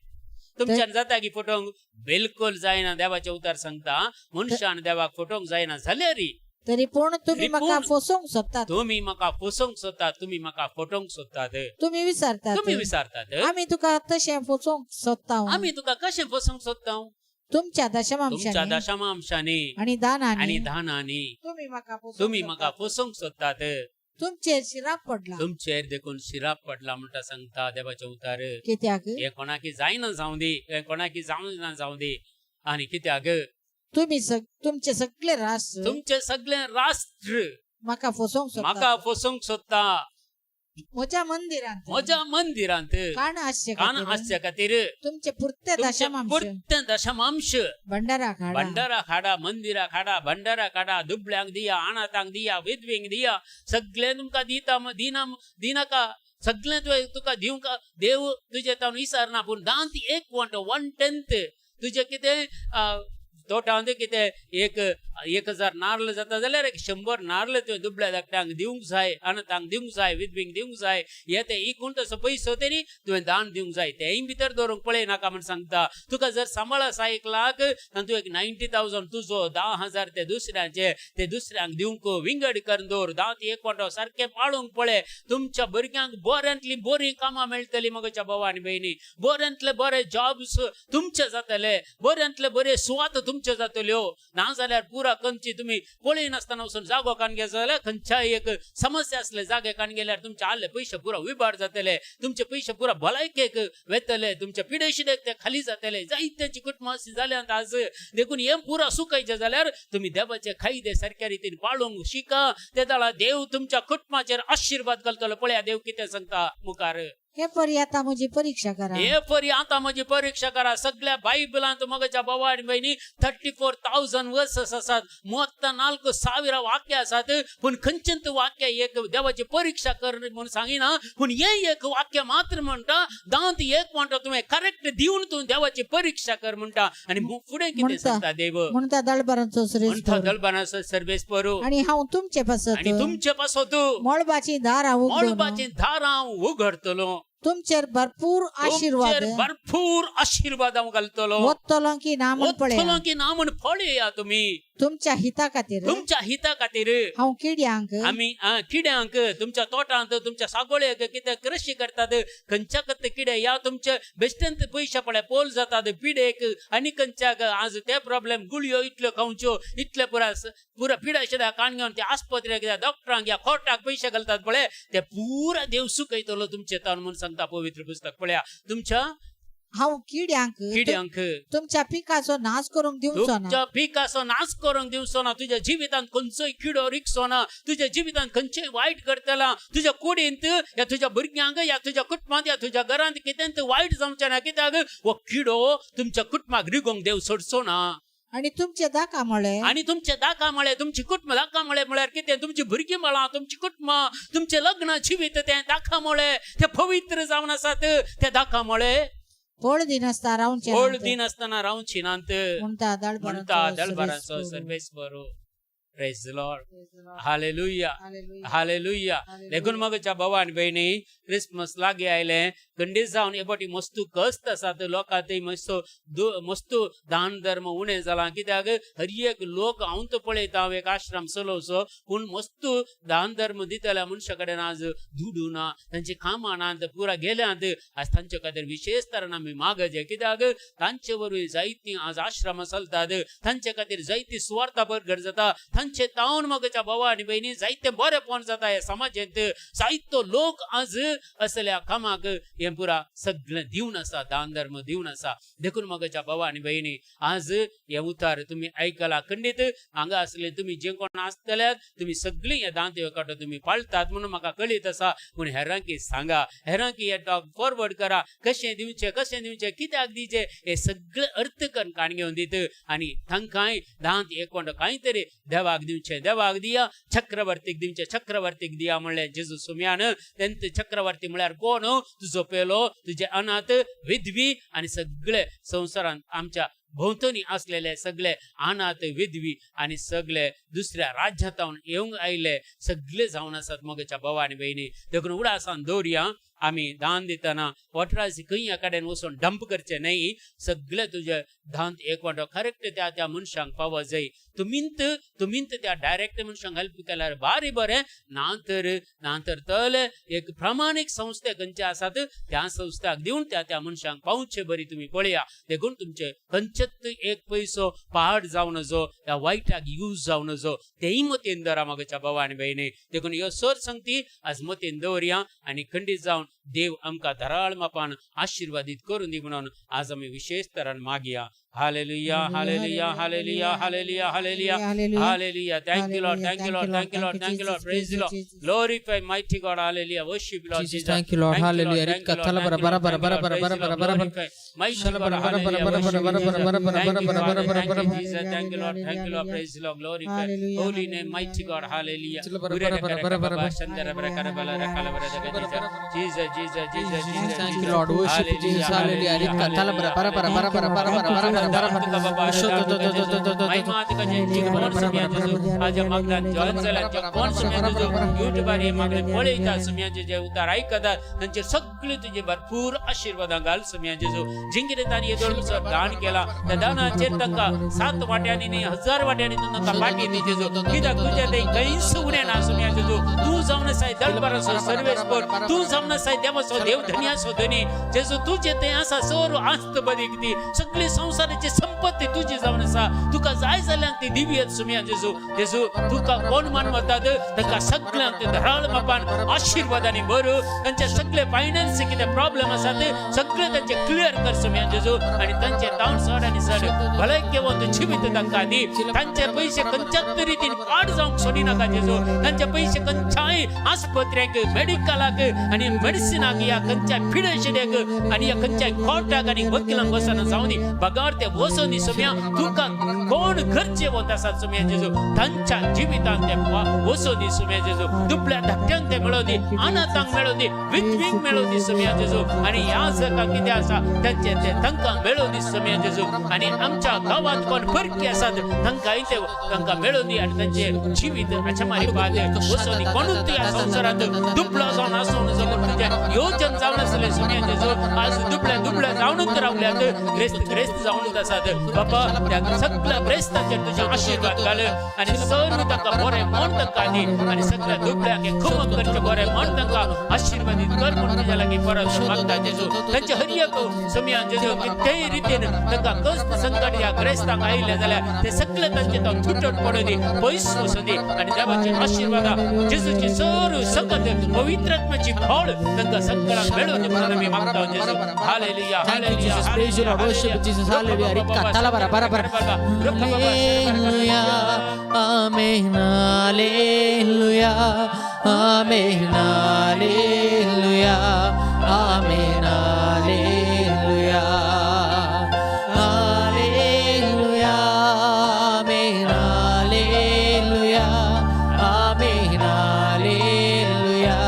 तुमच्यान जाता की फटोवंक? बिलकुल जायना. देवाचें उतर सांगता, मनशान देवाक फटोवंक जायना जाल्यार तरी पूण तुम्ही तरी म्हाका पूण फसोवंक सोदतात. तुमी म्हाका फसोवंक सोदतात, तुमी म्हाका फटोवंक सोदतात. तुम्ही विचारतात, तुमी विचारतात, आमी तुका तशें फसोवंक सोदता? आमी तुका कशें फसोवंक सोदता? तुमच्या तुमच्या दशमांशांनी दशमांशांनी आनी दानांनी आनी दानांनी तुम्ही म्हाका फसोवंक तुमी म्हाका सोदतात. फसोवंक सोदतात. तुमचेर शिराप पडला. तुमचेर देखून शिराप पडला म्हणटा सांगता देवाचें उतार. कित्याक? हे कोणाकी जायना जावं दी, हे कोणाकी जावं ना जावं दी. आनी कित्याक? तुम्ही तुमचे सगळे राष्ट्र तुमचे सगळे राष्ट्र म्हाका फसोवंक म्हाका सोदतात. फसोवंक सोदता. म्हज्या मंदिरांत म्हज्या मंदिरांत काण आसचे कान खातीर आसच्या खातीर तुमचे पुरते तुमचे दशमांश पुरते दशमांश भंडारा हाडा. भंडारा हाडा, मंदिरा हाडा, भंडारा काडा, दुबळ्यांक दिया, अनाथांक दिया, विधवेंक दिया, सगळें तुमकां दिता, दिना दिनाका, सगळें तुवें तुका दिवंक देव तुजे तावन विसरना. पूण दांत एक वांटो, 1/10 तुजें कितें तोटांत कितें 1000 नारल जाता जाल्यार 100 नारल तुवें दुबळ्या धाकट्यांक दिवंक जाय, अनाथांक दिवंक जाय, विधवेंक दिवंक जाय. हे ते इकून तसो पयसो तरी तुवें दान दिवंक जाय. तेंय भितर दवरूंक पळय नाका म्हण सांगता. तुका जर सांबाळ आसा 1 लाख, तातूंत एक 90,000 तुजो, 10,000 ते दुसऱ्यांचे, ते दुसऱ्यांक दिवंक विंगड करून दवर. दांत एक वांटो सारकें पाळूंक पळय. तुमच्या भुरग्यांक बऱ्यांतली बरीं कामां मेळटलीं मगोच्या भाव आनी भयणी. बऱ्यांतले बरे जॉब्स तुमचे जातले, बऱ्यांतले बरे सुवात तुमचे तुमच्यो जातल्यो. ना जाल्यार पुरा खंयची तुमी पळयनासतना वचून जागो कान गेले जाल्यार खंयच्याय एक समस्या आसले जागे कान गेल्यार तुमचे आहले पयशे पुरा विबाड जातले, तुमचे पयशे पुरा भलायकेक वेतले, तुमच्या पिडेशिडेक ते खाली जातले. जायत्याची कुटुंबां अशी जाल्यांत आज. देखून हें पुरा सुकयचें जाल्यार तुमी देवाचे कायदे सारक्या रितीन पाळूंक शिका. ते जाल्यार देव तुमच्या कुटुंबाचेर आशिर्वाद घालतलो. पळया देव कितें सांगता मुखार. हे परी आता म्हजी परीक्षा करा. हे परी आता म्हजी परीक्षा करा. सगळ्या बायबलांत मगच्या भावा आनी भयणी 34,000 वर्सस आसात, 34,000 वाक्य आसात. पूण खंयचेंच वाक्य एक देवाची परीक्षा कर म्हणून सांगिना. पूण हे एक वाक्य मात्र म्हणटा, दांत एक म्हणटा, तुवें करेक्ट दिवन तूं देवाची परीक्षा कर म्हणटा. आनी फुडें कितें म्हणटा. सांगता देव? म्हणता दळबरांचो म्हणटा श्रेष्ठ दलबानाचो सर्वेस्परू आणि हांव तुमचे पासत आनी तुमचे पासत मळबाची दारां उगडून मळबाची दारां हांव उगडतलो, तुमचेर भरपूर आशीर्वाद तुमचेर भरपूर आशीर्वाद हांव घालतलो. ओतलो की ना म्हण पळया. ओतलो की ना म्हण पळया तुमी. तुमच्या हिता खातीर तुमच्या हिता खातीर हांव किड्यांक आमी किड्यांक तुमच्या तोटांत, तुमच्या सागोळेक कितें कृषी करतात, खंयच्या कत किडे या तुमचे बेश्टेंत पयशे पळय पोल जातात पिडेक आनी खंयच्याक. आज ते प्रॉब्लेम, गुळयो इतल्यो खावच्यो, इतले पुरा पुरा पिडा शिडा काण घेवन ते आस्पत्रेक, त्या डॉक्टरांक या कोर्टाक पयशे घालतात पळय, ते पुरा देव सुकयतलो तुमचे तान म्हणून सांगता पवित्र पुस्तक. पळया तुमच्या हांव किड्यांक किड्यांक तुमच्या पिकाचो नाश करूंक दिवचो ना. तुमच्या पिकाचो नाश करूंक दिवचो ना. तुज्या जिवितांत खंयचोय किडो रिगचो ना. तुज्या जिवितांत खंयचेय वायट करतला तुज्या कुडींत या तुज्या भुरग्यांक या तुज्या कुटुंबांत या तुज्या घरांत कितें वायट जावचें ना, कित्याक हो किडो तुमच्या कुटुंबाक रिगोवंक देव सोडचो ना. आणि तुमचे दाका म्हळे आणि तुमचे दाका म्हळे, तुमची कुटुंब दाका म्हळे म्हळ्यार कितें? तुमची भुरगीं म्हळां, तुमची कुटुंबां, तुमचें लग्न जिवीत, तें दाका म्हळे ते पवित्र जावन आसात. ते दाका म्हळे फळ दिनासता रावचे फळ नात. दिनासतना रावची नात. म्हणता म्हणता दळबरांचो दलबारांचो सर्वेस्परू. Praise the Lord. Hallelujah. Hallelujah. देखून मगच्या भावा आनी भयणी, क्रिसमस लागीं आयलें. खंडीत जावन हे फावटी मस्तू कश्ट आसात लोकां, थंय मस्तो मस्तू दान धर्म उणें जालां, कित्याक हर एक लोक, हांव तो पळयता, हांव एक आश्रम चलोवचो, पूण मस्तू दान धर्म दितल्या मनशा कडेन आज दुडू ना, तांची कामां नात, पुरा गेल्यांत. आज तांचे खातीर विशेष तरान आमी मागचे, कित्याक तांचे वरवीं जायतीं आज आश्रमां चलतात, तांचे खातीर जायती सुवार्था बरगड जाता, तांचे तावन मगच्या भावा आनी भयणी जायते बरेपण जाता ह्या समाजांत. जायतो लोक आज असल्या कामाक हें पुरा सगळें दिवन आसा, दान धर्म दिवन आसा. देखून मगच्या भावा आनी भयणी, आज हें उतार तुमी आयकला, खंडीत हांगा आसले तुमी जे कोण आसतले, तुमी सगळीं हे दांत काडो तुमी पाळटात म्हणून म्हाका कळीत आसा. पूण हेरांकी सांगा, हेरांकी हे टॉक फॉरवर्ड करा, कशें दिवचें, कशें दिवचें, कित्याक दिवचें, हे सगळें अर्थ करून काण घेवन दित आनी तांकांय दांत एक कोण कांय तरी देवाक दिवचें, देवाक दिया, चक्रवर्तीक दिवचें, चक्रवर्तीक दिया म्हणलें जेजू सुम्यान. तेंत चक्रवर्ती म्हळ्यार कोण? तुजो पेलो, तुजे अनाथ, विधवी आनी सगळे संवसारांत आमच्या भोंवतणी असलेले सगळे अनाथ, विधवी आनी सगळे दुसऱ्या राज्यांत येवंक आयले सगळे जावन आसात मगच्या भावा आनी भयणी. देखून उडासान दवरया, आमी दान दितना वटरासी खंय कडेन वचून डंप करचे न्हय. सगळे तुजे दान एक वांटो करेक्ट त्या त्या मनशांक पावत जाय. तुमींत तुमींत त्या डायरेक्ट मनशांक हेल्प केल्यार बारी बरें, ना तर ना तर तले एक प्रामाणीक संस्थे खंयचे आसात त्या संस्थाक दिवन त्या त्या मनशांक पावचे बरी तुमी पळया. देखून तुमचे खंयचेच एक पयसो पाड जावं नजो ह्या वायटाक यूज जावं नजो, तेय मतीन दवरा म्हागच्या भावा आनी भयणी. देखून ह्यो सर संगती आज मतीन दवरया आनी खंडीत जावन देव आमकां धाराळ मापान आशिर्वादीत करून दी म्हणून आज आमी विशेष तरान मागया. Hallelujah, hallelujah, hallelujah, hallelujah, hallelujah, hallelujah. Thank you Lord, thank you Lord, thank you Lord, thank you Lord. Praise Lord. Glorify mighty God. Hallelujah. Worship Lord Jesus, Jesus. thank you, Lord. Thank you, Hallelujah. Lord. Thank you, Rikka Lord. talabara Thank you, Lord. bara Thank you, bara Lord. bara Praise bara the Lord. bara bara. Glorify mighty Shala God. bara bara Hallelujah. bara bara Worship bara Jesus. bara bara bara Thank bara you, bara Father. bara Thank bara you, bara. Jesus. Thank you, Lord. Thank you, Lord. Praise the Lord. Glorify Hallelujah, holy name, hallelujah, mighty God. Hallelujah. Shala bara bara bara bara bara bara. Jesus, Jesus, Jesus, Jesus, Thank you, Jesus. Lord. Worship you, Jesus. Hallelujah. Rikka talabara bara bara bara bara bara bara bara bara bara. Sho do do do do do do do. आज मागदान जॉईन जाल्या जे कोण सुम्या युट्यूबार हे मागणे पळयता सुम्याचे, जे उतार आयकतात, तांचेर सगळे तुजे भरपूर आशिर्वादां घाल सुम्या जेजू. जिंकिरे तांणी येदोळ दान केला, त्या दानाचेर तांकां सात वाट्यांनी न्ही, हजार वाट्यांनी तूं तांकां पाटी दी जेजू, कित्याक तुज्या थंय खंयच उणें ना सुम्या जेजू. तूं जावन आसाय दळबाराचो सर्वेस्पर, तूं जावन आसाय देवाचो देव, धनयाचो धनी जेजू. तुजे थंय आसा सर्व आस्त बरी ती सगळी संवसार. संवसाराची संपत्ती तुजी जावन आसा. तुका जाय जाल्यार ती दिवयेत सुमया जेजू. जेजू तुका कोण मानवतात तांकां सगळ्यांक ते धराळ बापान आशिर्वादांनी भर. तांचे सगळे फायनान्स कितें प्रॉब्लेम आसा ते सगळे तांचे क्लियर कर सुमया जेजू. आनी तांचे ताण चड आनी चड भलायकेवंत जिवीत तांकां दी. तांचे पयशे खंयच्याच रितीन पाड जावंक सोडिनाका जेजू. तांचे पयशे खंयच्याय आस्पत्र्याक, मेडिकलाक आनी मेडिसिनाक, ह्या खंयच्याय पिडेशेक आनी ह्या खंयच्याय कोर्टाक आनी वकिलांक वचना जावं दी. बगार ते वचोन दी सुमया. तुका कोण गरजेवंत आसात सुमया जेजू तांच्या जिवितांत ते वचोन दी सुमया जेजू. दुबळ्या धाकट्यांक ते मेळोव दी, अनाथांक मेळोव दी, विधवींक मेळोव दी सुमया जेजू. आनी ह्या जगाक कितें आसा तांचे ते तांकां मेळोव दी सुमया जेजू. आनी आमच्या गांवांत कोण परकी आसात तांकांय ते तांकां मेळोव दी आनी तांचे जिवीत हाच्या मारिपात वचोन दी. कोणूच ह्या संवसारांत दुबळो जावन आसूं नजो म्हूण तुजें योजन जावन आसलें सुमया जेजू. आज दुबळे दुबळे जावनूच रावल्यात, ग्रेस्त ग्रेस्त जावनूच आसात. बाबा त्या सगळ्या ग्रेस्तांचेर तुजे आशिर्वाद घाल आनी सर्व तांकां बरें मन तांकां दी आनी सगळ्या दुबळ्यांक खुमक करचें बरें मन तांकां आशिर्वादीत कर म्हूण तुज्या लागीं परत मागता जेजू. तांचे हर एक सुमया जेजू कितेंय रितीन तांकां कश्ट संकट ह्या ग्रेस्तांक आयिल्लें जाल्यार ते सगळे तांचे तो तुटत पडूं दी, पयस वचूं दी आनी देवाची आशिर्वादा जेजूची सर्व सकत पवित्रात्म्याची फळ तांकां सगळ्यांक मेळूं दी म्हणून आमी मागता जेजू. Hallelujah. Thank you, Jesus. Praise you, Lord. Worship Jesus. Hallelujah. Rikka, talabara, bara, bara. Hallelujah. Amen. Hallelujah. Amen. Hallelujah. Amen. Hallelujah. Hallelujah. Amen. Hallelujah. Amen. Hallelujah.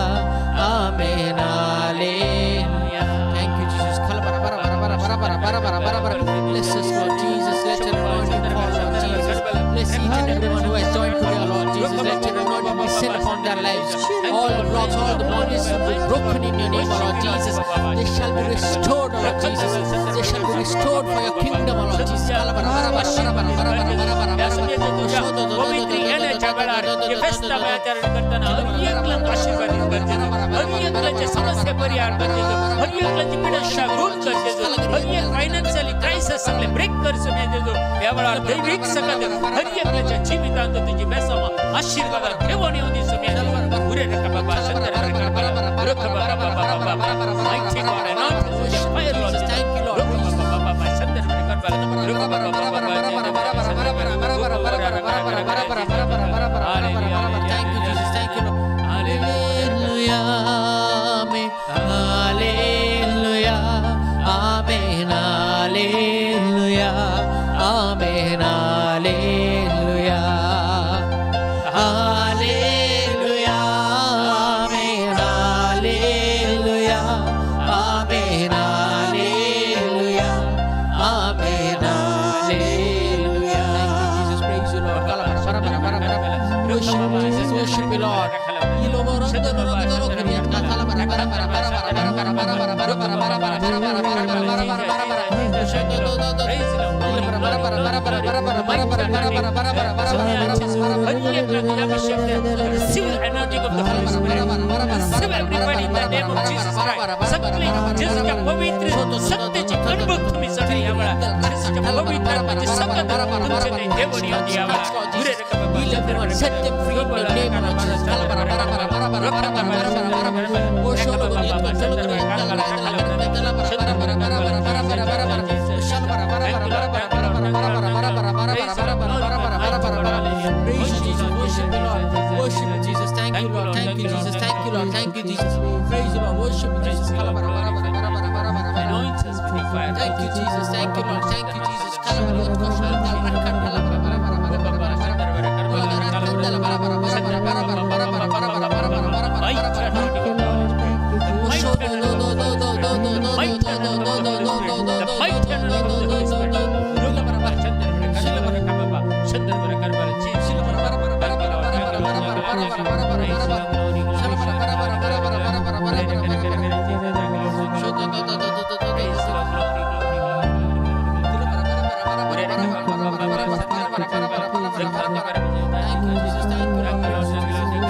Amen. Hallelujah. Thank you, Jesus. Kalabara, bara, bara, bara, bara, bara, bara, bara, bara, bara. Bless us, Lord Jesus. Let your anointing fall, Lord Jesus. Bless each and everyone who has joined today, Lord Jesus. Let your anointing be sent upon their lives. All the blocks, all the bondages will be broken in your name, Lord Jesus. They shall be restored, Lord Jesus. They shall be restored for your kingdom, Lord Jesus. Kalabara, bara, bara, bara, bara, bara, bara, bara, bara, bara. पवित्र येण्याच्या वेळार हे फेस्तां आचरण करतना हर एकल्यांक आशिर्वादीत कर जेजू. हर एकल्याचे समस्या परिहार कर जेजू. हर एकल्याची पिडा दूर कर जेजू. हर एक फायनान्शियली क्रायसिस सगळे ब्रेक कर सुमया जेजू. ह्या वेळार दैवीक सकत हर एकल्याच्या जिवितांत तुजी बेसामा आशिर्वादात घेवन येवं दी सुमया जेजू. उरे रका बाबा शंकर रका बाबा रका बाबा बाबा बाबा. Mighty God, anoint us with your fire, Lord Jesus. Thank you, Lord. रका बाबा बाबा शंकर रका बाबा रका बाबा बाबा. Thank you, Jesus. Thank you, Lord. Hallelujah. Amen. Hallelujah. Amen. Hallelujah. Amen. Hallelujah. Hallelujah. Amen. Hallelujah. Amen. Hallelujah. Amen. Hallelujah. Thank you, Jesus. Praise you, Lord. Worship Jesus. Worship you, Lord. Receive the anointing of the Holy Spirit. Receive everybody in the name of Jesus Christ. सगळे जेजूच्या पवित्र सत्तेची अनुभव तुम्ही सगळे या वेळा जेजूच्या पवित्र आत्म्याची सकत तुमचे ते देवणी होती या वेळा. उरे रका बाबा. Heal everyone, set them free in the name of Jesus. Praise you, Jesus. Worship the Lord. Worship Jesus. Thank you, Lord. Thank you, Jesus. Thank you, Lord. Thank you, Jesus. Praise you, Lord. Worship Jesus. Anoint us with your fire. Thank you, Jesus. Thank you, Lord. Thank you, Jesus. Thank you, Lord. Thank you, Jesus. Thank you, Jesus. Thank you,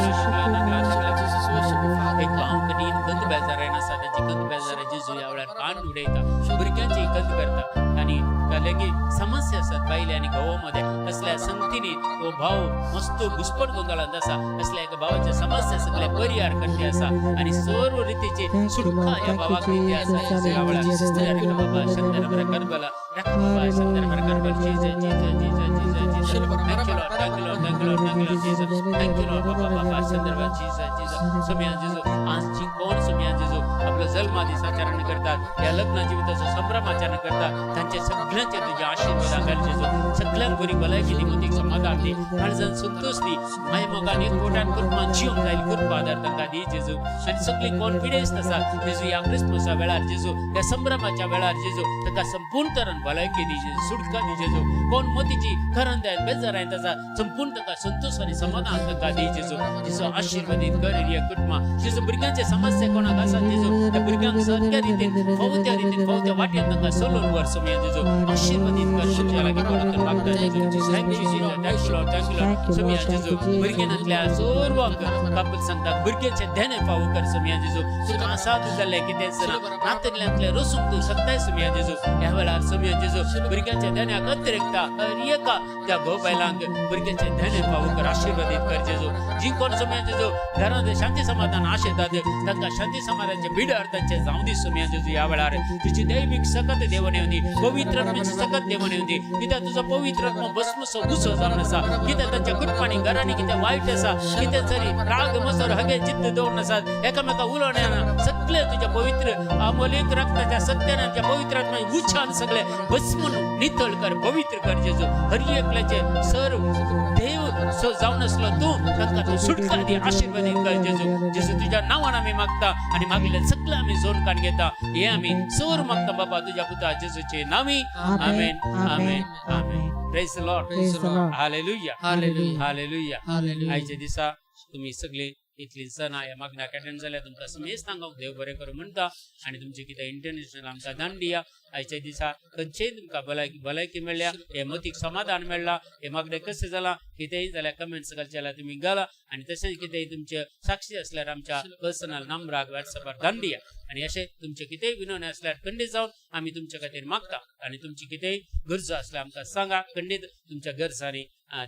Lord. Jesus, worship you, Father. एक भाव कठीण कंद बेजार आसा ताची कंद बेजार जेजू ह्या वेळार कान उडयता, भुरग्यांची कंद करता आनी लेगीत समस्या आसात बायले आनी घोवा मदें असल्या संगतीनी हो भाव मस्त घुसपट गोंदळांत आसा असल्या एका भावाच्या समस्या सगळे परिहार करते आसा आनी सर्व रितीची Thank you, सुटका Lord. ह्या Thank you, भावाक दिते आसा. Jesus. ह्या वेळार Hallelujah. बाबा शंकर बरा करबला बाबा शंकर बरा Karbala Jesus Jesus Jesus Jesus Jesus. Thank you Lord, thank you Lord, thank you Lord, thank you Lord Jesus, thank you Lord. बाबा बाबा शंकर बरा जीसस जीसस. सोम्या जेजू आज जी कोण सोम्या जेजू आपलं जन्मा दीस आचरण करतात या लग्न जिविताचो संभ्रम आचरण करतात तांचे सगळ्यांचे तुझे आशीर्वाद घाल जेजू. सगळ्यांक बरी भलायकी दी, मतीक समाधान दी, काळजान संतोष दी, माय मोगान एकवटान कुटुंबान जिवंक जायल कृपा आदार तांकां दी जेजू. आनी सगळी कोण पिडेस्त आसा जेजू ह्या क्रिसमसा वेळार जेजू ह्या संभ्रमाच्या वेळार जेजू तांकां संपूर्ण तरान भलायकी दी जेजू, सुटका दी जेजू. कोण मतीची करंदायन बेजारायन आसा संपूर्ण तांकां संतोष आनी समाधान तांकां दी जेजू. जेजू आशीर्वादीत कर ह्या कुटुंबा जेजू. भुरग्यांचे समस्या कोणाक आसा जेजू त्या भुरग्यांक सारक्या रितीन फावो त्या रितीन फावो त्या वाटेन तांकां चलोवन व्हर सोम्या जेजू. आशीर्वादीत कर तुमच्या लागीं कोणाक मागता जेजू. Thank you Jesus, thank you Lord, thank you Lord. Thank you, Saumya Lord. जेजू Thank you, Jesus. भुरग्यांतल्या सर्वांक बापूल सांगता भुरग्यांचे ध्यान फावो कर सोम्या जेजू. तुका आसात जाल्लें कितेंच ना नातल्यांतलें रसूंक तूं शकताय सोम्या जेजू. ह्या वेळार सोम्या जेजू भुरग्यांच्या ध्यानाक अतिरिक्त हर एका त्या घोव बायलांक भुरग्यांचे ध्यान फावो कर, आशीर्वादीत कर जेजू. जी कोण सोम्या जेजू घरांत शांती समाधान आशेतात तांकां शांती समाधानाचे बिडर तांचे जावं दी सोम्या जेजू. ह्या वेळार तुजी दैवीक सकत देवण येवंदी, पवित्र आत्म्याची सकत देवण येवंदी. कित्याक तुजो पवित्र आत्मा भस्मसो गुसो जावन आसा. कित्याक तांच्या कुटुंबांनी घरांनी कितें वायट आसा, कितें जरी राग मसर हगे जिद्द दवरून आसात एकामेका उलोवणे ना सगळे तुज्या पवित्र अमोलीक रक्ताच्या सत्यानाच्या पवित्र आत्म्या उच्चान सगळे भस्मून नितळ कर, पवित्र कर जेजू. हर एकल्याचे सर्व देव सो जावन आसलो तूं तांकां तूं सुटका दी, आशीर्वादीत कर जेजू. जेजू तुज्या नांवान आमी मागता आनी मागले सगळे आमी जोड काण घेता हे आमी सर मागता बाबा तुज्या पुता जेजूचे नामी. आमेन, आमेन, आमेन. Praise the Lord. Praise the Lord. Hallelujah. Hallelujah. Hallelujah. Hallelujah. आयच्या दिसा तुमी सगळी इतली जाणां ह्या मागण्याक अटेंड जाल्या तुमकां समेस्त हांगा देव बरें करूं म्हणटा. आनी तुमचें कितें इंटरनॅशनल आमकां दान दिया. आयच्या दिसा खंयचेय तुमकां भलायकी भलायकी मेळ्ळ्या, हे मतीक समाधान मेळ्ळां, हे मागणें कशें जालां कितेंय जाल्यार कमेंट्स घालचे जाल्यार तुमी घाला. आनी तशेंच कितेंय तुमचे साक्षी आसल्यार आमच्या पर्सनल नंबराक वॉट्सॅपार धाडून दिया. आनी अशें तुमचे कितेंय विनवणी आसल्यार खंडीत जावन आमी तुमचे खातीर मागता. आनी तुमची कितेंय गरजो आसल्यार आमकां सांगा, खंडीत तुमच्या गरजांनी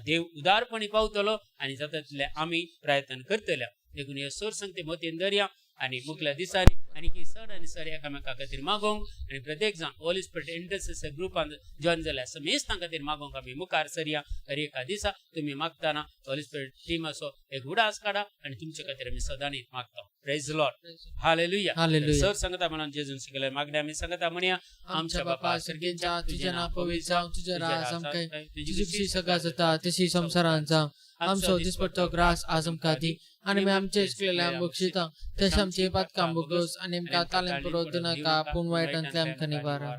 देव उदारपणी पावतलो आनी जाता तितलें आमी प्रयत्न करतले. देखून हे सोर सांगते मतीन धरया आनी मुखल्या दिसांनी आनी की सर आनी सर एकामेका खातीर मागोवंक आनी प्रत्येक जाण होली स्पिरिट इंटरसेसर ग्रुपान जॉयन जाल्यार समेस्तां खातीर मागोवंक आमी मुखार सरया. हर एका दिसा तुमी मागतना होली स्पिरिट टिमाचो एक उडास काडा आनी तुमचे खातीर आमी सदांच मागता. Praise Lord. Hallelujah. Hallelujah. Sir सांगता म्हणून जेजून शिकयलें मागणें आमी सांगता म्हणया. आमच्या बापा सर्गेंच्या तुझ्या नांव पवित्र जावं, तुझं राज आमकां, तुजी खुशी सगळा जाता तशी संवसारांत जावं. आमचो दिसपट्टो ग्रास आज आमकां दी आनी आमी आमचे इश्कलेल्या बक्षिता तशें आमचे पातकां बोगस आनी आमकां तालीम पुरवत दिनाका पूण वायटांतले आमकां निवारा.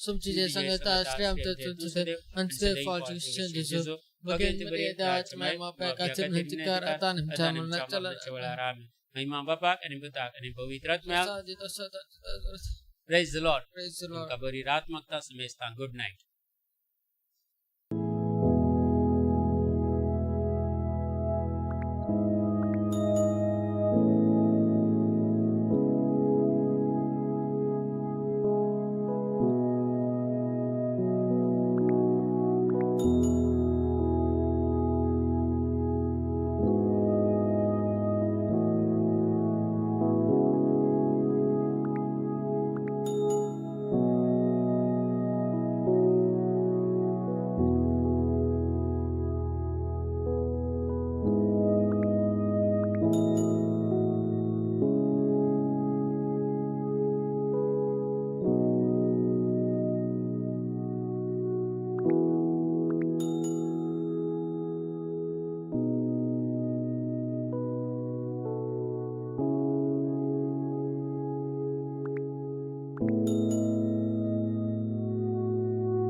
तुमची जे सांगता आसले आमच्या तुमचे आणि फॉल जेजू भगवंत मरिया देवाची माय बापाच्या विनंती कर आता आणि आमच्या मरणाच्या वेळा. महिमा बापाक आनी पुताक आनी पवित्र आत्म्याक. Praise the Lord. Praise the Lord. तुमकां बरी रात मागता समेस्तांक. Good night.